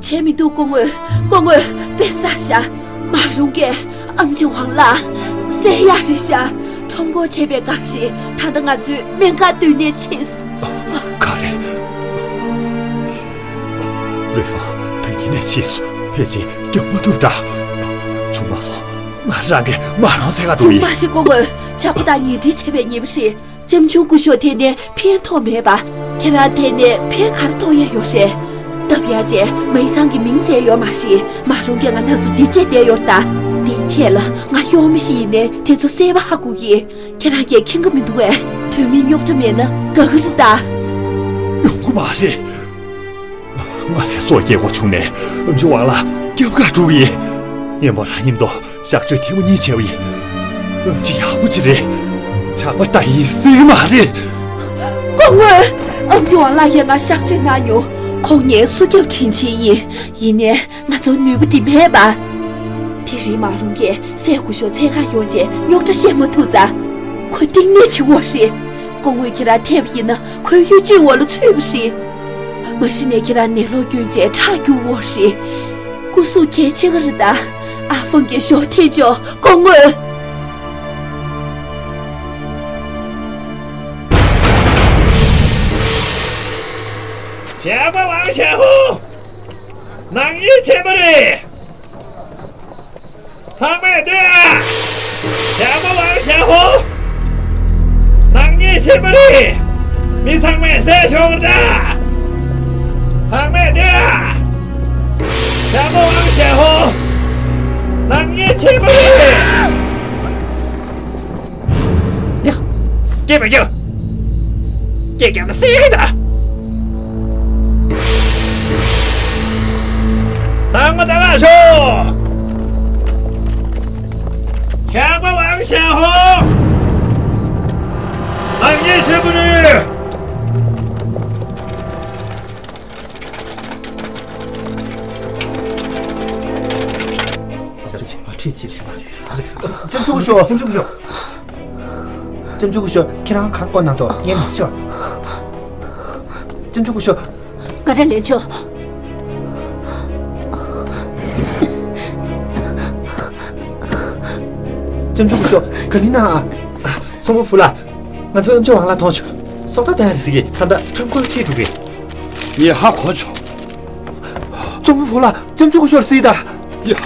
བྱས་མི་འདུག་སྐུ་ངོ། སྐུ་ངོ། དཔེ་བསགས་ཤག་མ་རུང་གས་ཨམ་ཆི་ཝང་ལགས་བསད་ཡག་རེད་ཤག་ཁྲོམ་སྐོར་བྱས་པའི་སྒང་རེད། ད་ལྟ་ང་ཚོས་སྨན་ཁང་སྡོད་གནས་ཕྱིན་སོང་། ག་རེ། རུས་ཧྥང་ད་གིན་ནས་ཕྱིན་སོང་། ཕལ་ཆེར་སྐྱོབ་མ་ཐུབ་འདྲ། བྱུང་མ་སོང་། ང་རང་གིས་མ་རུང་བསད་ག་འགྲོ་ཡིན། མ་རེད་སྐུ་ངོ། ཇག་པ་དང་ཉེ་འབྲེལ་བྱས་པའི་ཉེས་པ་རེད། ལྕམ་ཆུང་སྐུ་ཞབས་ཐད་ནས་ཕན་ཐོགས་མེད་པ། ཁྱེད་རང་ཐད་ནས་ཕན་ག་རེ་ཐོགས་ཡས་ཡོད་རེད། སྟབས་ཡག་བྱས་མའི་ཚང་གི་མིང་བཙལ་ཡོད་མ་རེད། མ་རུང་གས་ང་རང་ཚོ་འདི་བྱས་བསྡད་ཡོད་རེད་ད། འདི་ཐད་ལ་ང་གཡོག་མི་ཞིག་ཡིན་ནའི་དེ་ཚོ་གསལ་པོ་ཧ་གོ་གི། ཁྱེད་རང་གིས་མཁྱེན་གི་མི་འདུག་གས། དོན་མེད་རྙོག་དྲ་མེད་ན་དགའ་གི་རེད་ད། ཡོང་གི་མ་རེད། ང་ལ་སྲོག་སྐྱེལ་དགོས་བྱུང་ནས་ཨམ་ཆི་ཝང་ལགས་སྐྱབས་ག་འགྲོ་གི་ཡིན། ངས་མོ་རང་མཉམ་དུ་གཤག་བཅོས་ཐེངས་མ་གཉིས་བྱས་པ་ཡིན། ཨམ་ཆི་ཡག་པོ་ཅིག་རེད། ཇག་པ་ལྟ་ཡིན་སྲིད་མ་རེད། སྐུ་ངོ། ཨམ་ཆི་ཝང་ལགས་ཀྱིས་ང་གཤག་བཅོས་གནང་མྱོང་། ཁོང་ངའི་སྲོག་སྐྱོབ་དྲིན་ཆེན་ཡིན། ཡིན་ནའི་ང་ཚོར་ནུས་པ་འདི་མེད་པ། དེ་རིང་མ་རུང་གས་སྲས་སྐུ་ཞབས་འཚོལ་ག་ཡོང་རྗེས་རྙོག་དྲ་བཤད་མ་ཐུབ་ཙང་། ཁོ་གཏིང་ནས་འཆི་བ་རེད། སྐུ་ངོས་ཁྱེད་རང་ཐད་པ་ཡིན་ན་ཁོའི་གཡོ་ཇུས་འོག་ལ་ཚུད་པ་རེད། མ་གཞི་ནས་ཁྱེད་རང་ནད་ལོག་སྐྱོན་བྱས་ཁྲག་རྒྱུག་འོག་རེད། སྐུ་གཟུགས་གལ་ཆེ་གི་རེད་ད། ཨ་ཧྥང་གིས་ཞོགས་ཐེ་ཆོག་སྐུ་ངོ། ཇག་པ་ཝང་ཞའོ་ཧུང་། ནག་ཉེས་ཆེན་པོ་རེད། ཚང་མས་ལྟོས་ཨ། ཇག་པ་ཝང་ཞའོ་ཧུང་། ནག་ཉེས་ཆེན་པོ་རེད། མི་ཚང་མས་བསད་ཆོག་གི་རེད་ད། ཚང་མས་ལྟོས་ཨ། ཇག་པ་ཝང་ཞའོ་ཧུང་། ནག་ཉེས་ཆེན་པོ་རེད། ཡ། སྐད་མ་རྒྱབ། སྐད་རྒྱབ་ན་བསད་ཀྱི་ད། ཚང་མ་ལྟ་ག་ཤོག་ཇག་པ་ཝང་ཞའོ་ཧུང་། ནག་ཉེས་ཆེན་པོ་རེད། ཨོ། ལྕམ་ཆུང་སྐུ་ཞབས། ལྕམ་ཆུང་སྐུ་ཞབས། ཁྱེད་རང་ག་རེ་བསྐོར་གནང་འདུག་ངས་མ་ཤེས། ལྕམ་ཆུང་སྐུ་ཞབས། ང་རང་ལེན་ཆོག་ལྕམ་ཆུང་སྐུ་ཞབས། ག་ལེར་གནང་ཨ། ཚོང་དཔོན་ཕུ་ལགས། ང་ཚོ་ཨེམ་ཆི་ཝང་ལགས་མཐོང་བྱུང་། སོ་ལྟ་བསྟན་ཡག་ཟེར་གི། ད་ལྟ་ཁྲོམ་སྐོར་ཁྲིད་འགྲོ་གི། ངས་ཧ་གོ་བྱུང་། ཚོང་དཔོན་ཕུ་ལགས། ལྕམ་ཆུང་སྐུ་ཞབས་ལ་གཟིགས་དང་། ཡ།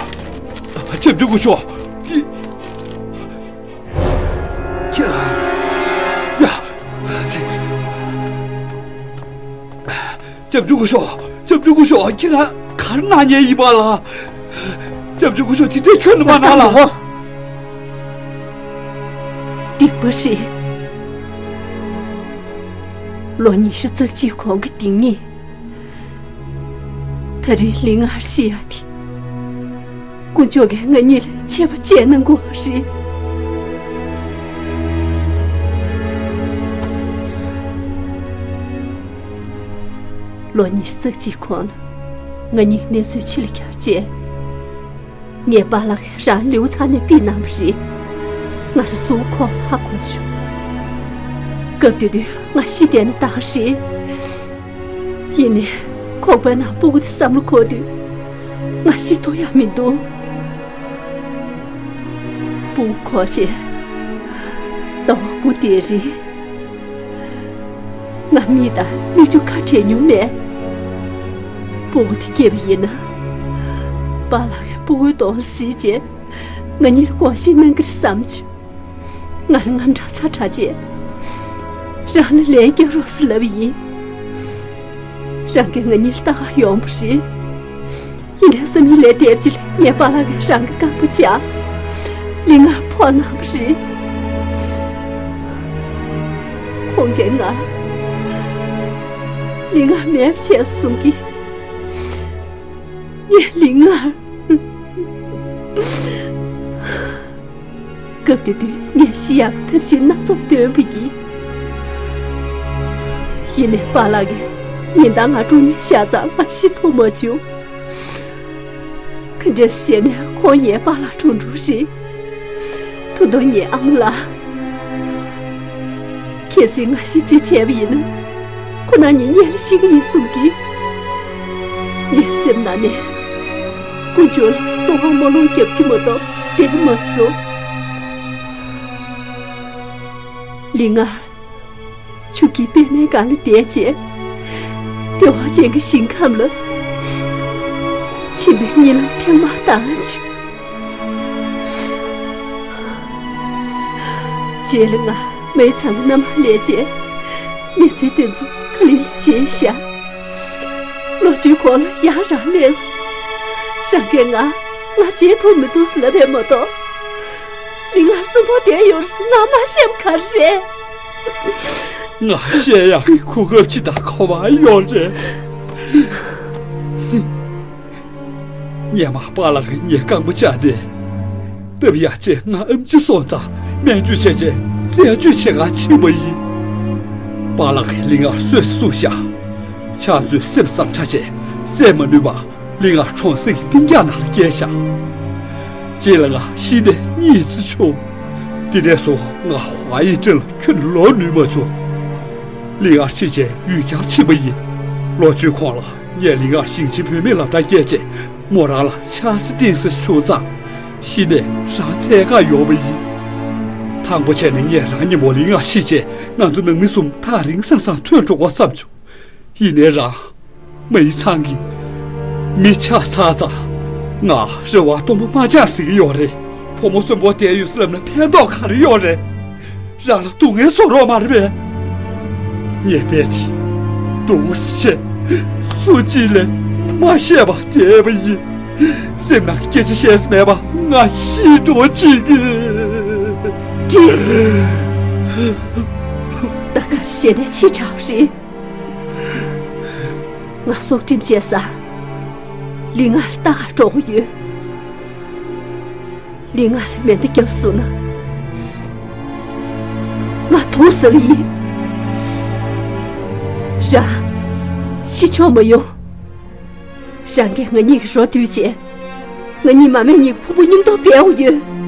ལྕམ་ཆུང་སྐུ་ཞབས། འདི། ཁྱེད་རང་། ཡ། ཚེ། ལྕམ་ཆུང་སྐུ་ཞབས། ལྕམ་ཆུང་སྐུ་ཞབས། ཁྱེད་རང་ག་རེ་གནང་མཁན་ཡིན་པ་ལགས། ལྕམ་ཆུང་སྐུ་ཞབས། དེ་འདྲའི་ཁྱོན་ནས་མ་གནང་ལགས། སྡིག་པ་རེད། ལོ་ཉི་ཤུ་རྩ་གཅིག་གོང་གི་སྡིག་ཉེས། ད་རེས་ལིང་ཨར་ཤི་ཡག་དེ། དཀོན་མཆོག་གིས་ང་གཉིས་ལ་ཆད་པ་གཅོད་གནང་དགོས་པ་རེད། ལོ་ཉི་ཤུ་རྩ་གཅིག་གོང་ལ་ང་གཉིས་གནས་ཚུལ་ཕྱི་ལ་གྱར་རྗེས། ངའི་པཱ་ལགས་ཀྱིས་རང་ལེའུ་ཚང་ནས་ཕུད་གནང་བ་རེད། ང་རང་གཟུགས་ཁོག་ཧ་གོ་བྱུང་། སྐབས་དེ་དུས་ང་ཤི་བསྡད་ན་ད་ག་རེད། ཡིན་ནའི་ཁོག་པའི་ནང་སྤུ་གུ་དེ་བསམ་བློ་འཁོར་དུས། ང་ཤི་ཐུབ་ཡག་མི་འདུག་སྤུ་གུ་འཁོར་རྗེས་ཟླ་བ་དགུ་དེ་རིང་། ང་མི་དང་མིག་ཆུ་ཁ་བྲལ་མྱོང་མེད། སྤུ་གུ་དེ་སྐྱེས་པ་ཡིན་ན། པཱ་ལགས་ཀྱིས་སྤུ་གུའི་གདོང་ལ་གཟིགས་རྗེས། ང་གཉིས་ལ་དགོངས་བཞེས་གནང་གི་རེད་བསམ་བྱུང་། ང་རང་དངངས་སྐྲག་ཚ་དྲགས་བྱས། རང་ལ་ལན་རྒྱག་རོགས་ཟེར་ལབ་པ་ཡིན། རང་གིས་ང་གཉིས་ལ་ལྟ་ག་ཡོང་བ་རེད། ཡིན་ནའི་བསམ་ཡུལ་ལས་འདས་པ་ཅིག་ལ་ངའི་པཱ་ལགས་ཀྱིས་རང་གི་རྐང་པ་བཅག་ལིང་ཨར་ཕོག་གནང་བ་རེད། ཁོང་གིས་ང་ལིང་ཨར་མེད་པ་བྱས་གསུང་གི། ངས་ལིང་ཨར། སྐབས་དེ་དུས་ངས་ཤི་ཡག་གི་ཐབས་ཤེས་སྣ་ཚོགས་བཏོན་པ་ཡིན། ཡིན་ནའི་པཱ་ལགས་ཀྱིས་ཉིན་ལྟར་ང་སྒྲུག་མཁན་བཞག་ཙང་ང་ཤི་ཐུབ་མ་བྱུང་། ག་འདྲས་བྱས་ནས་ཁོང་ངའི་པཱ་ལགས་གྲོངས་འགྲོ་རེད། ད་དུང་ངའི་ཨ་མ་ལགས། གལ་སྲིད་ང་ཤི་རྩིས་བྱས་པ་ཡིན་ན། ཁོ་རང་གཉིས་གཉལ་ལ་ཤི་གི་ཡིན་གསུང་གི། ངའི་སེམས་ནང་ནས་དཀོན་མཆོག་ལ་གསོལ་བ་སྨོན་ལམ་རྒྱབ་ཀྱི་མ་གཏོགས་བསྡད་མ་སོང་། ལིང་ཨར། ཆུ་སྐྱེས་པད་མའི་སྒང་ལ་བསྡད་རྗེས། བདེ་བ་ཅན་གྱི་ཞིང་ཁམས་ལ་ཕྱིན་པའི་གཉིད་ལམ་ཐེངས་མ་བཏང་བྱུང་། རྗེས་ལ་ང་མི་ཚང་མ་མནའ་མར་སླེབས་རྗེས། གནས་ཚུལ་དེ་ཚོ་ག་ལེ་ལ་བརྗེད་བཞག་ལོ་བཅུའི་གོང་ལ་ཡང་རང་སླེབས་སོང་། རང་གིས་ང་ང་བརྗེད་ཐུབ་མི་འདུག་ལབ་པ་མ་གཏོགས། མི་ང་གསོན་པོ་བསྡད་ཡོད་ཟེར་ང་མ་བཤད་པ་ག་རེ་རེད། ང་བཤད་ཡག་གི་གོ་སྐབས་ཅིག་དང་གོ་བ་ཡོད་རེད། སྔོན་མ་པཱ་ལགས་ཀྱིས་ངའི་རྐང་པ་བཅག་ནས། སྟབས་ཡག་ཅིག་ང་ཨེམ་ཆི་སོང་ཙང་སྨན་བཅོས་བྱས་རྗེས་རྩད་གཅོད་བྱེད་གར་ཕྱིན་པ་ཡིན། པཱ་ལགས་ཀྱིས་ལིང་ཨར་གསོས་སུ་བཅུག་བཞག་ཕྱག་མཛོད་སེམས་བཟང་དྲགས་བྱས་བསད་མ་ནུས་པར་ལིང་ཨར་གྲོང་གསེབ་ཀྱི་སྤུན་ཀྱག་ནང་ལ་བསྐྱལ་བཞག་རྗེས་ལ་ང་ཤི་ནས་གཉིད་སད་བྱུང་། དེ་ནས་བཟུང་ང་ཧྭ་ཡིན་ཀྲེང་ལ་ཁྱོན་ནས་ལོག་ནུས་མ་བྱུང་། ལིང་ཨར་ཤི་རྗེས་ཡུལ་གྱར་ཕྱིན་པ་ཡིན། ལོ་བཅུའི་གོང་ལ་ངས་ལིང་ཨར་ཞིང་ཆེན་བུད་མེད་སློབ་གྲྭར་བསྐྱལ་རྗེས་མོ་རང་ལ་ཆགས་སྲེད་བསྟེན་སྲིད་བྱུང་ཙང་། གཞི་ནས་རང་འཚོལ་གར་ཡོང་བ་ཡིན། དང་པོ་བྱས་ནས་ངས་རང་ཉིན་མོ་ལིང་ཨར་ཤི་རྗེས་ང་ཚོ་ནང་མི་གསུམ་ཐག་རིང་ས་སང་ཐོན་འགྲོ་དགོས་བསམ་བྱུང་། ཡིན་ནའི་རང་། མའི་ཚང་གིས་མི་ཆགས་ཚར་ཙང་ང་རེ་བ་སྟོང་པ་མ་བཅངས་ཟེར་གྱི་ཡོད་རེད། བུ་མོ་གསོན་པོ་བསྡད་ཡོད་ཟེར་ལབ་ན་ཕན་ཐོགས་ག་རེ་ཡོད་རེད། རང་ལ་སྡུག་བསྔལ་བཟོ་རོགས་མ་རེད་པས། ངས་རྦད་དེ་འདུག་སེ་བྱས་སུ་གཅིག་ལ་མ་བཤད་པར་བསྡད་པ་ཡིན། སེམས་ནང་སྐད་ཆ་བཤད་ས་མེད་པ་ང་ཤི་འགྲོ་ཅིག་བྲིས། ད་ག་རེ་བཤད་ནས་ཕྱི་དྲགས་པ་རེད། ང་སྲོག་ཁྲིམས་བཅད་ས། ལིང་ཨར་ལྟ་གར་འགྲོ་གི་ཡོད། ལིང་ཨར་མེ་མདའ་བརྒྱབ་སོང་ན། ང་དུག་ཟ་གི་ཡིན། རང་ཤི་ཆོག་མ་ཡོང་། རང་གིས་ང་གཉིས་ཀྱི་རོ་བསྡུས་བྱས། ང་གཉིས་མ་སྨད་གཉིས་ཀྱི་ཕུང་པོ་མཉམ་དུ་སྦས་དགོས་ཡོད།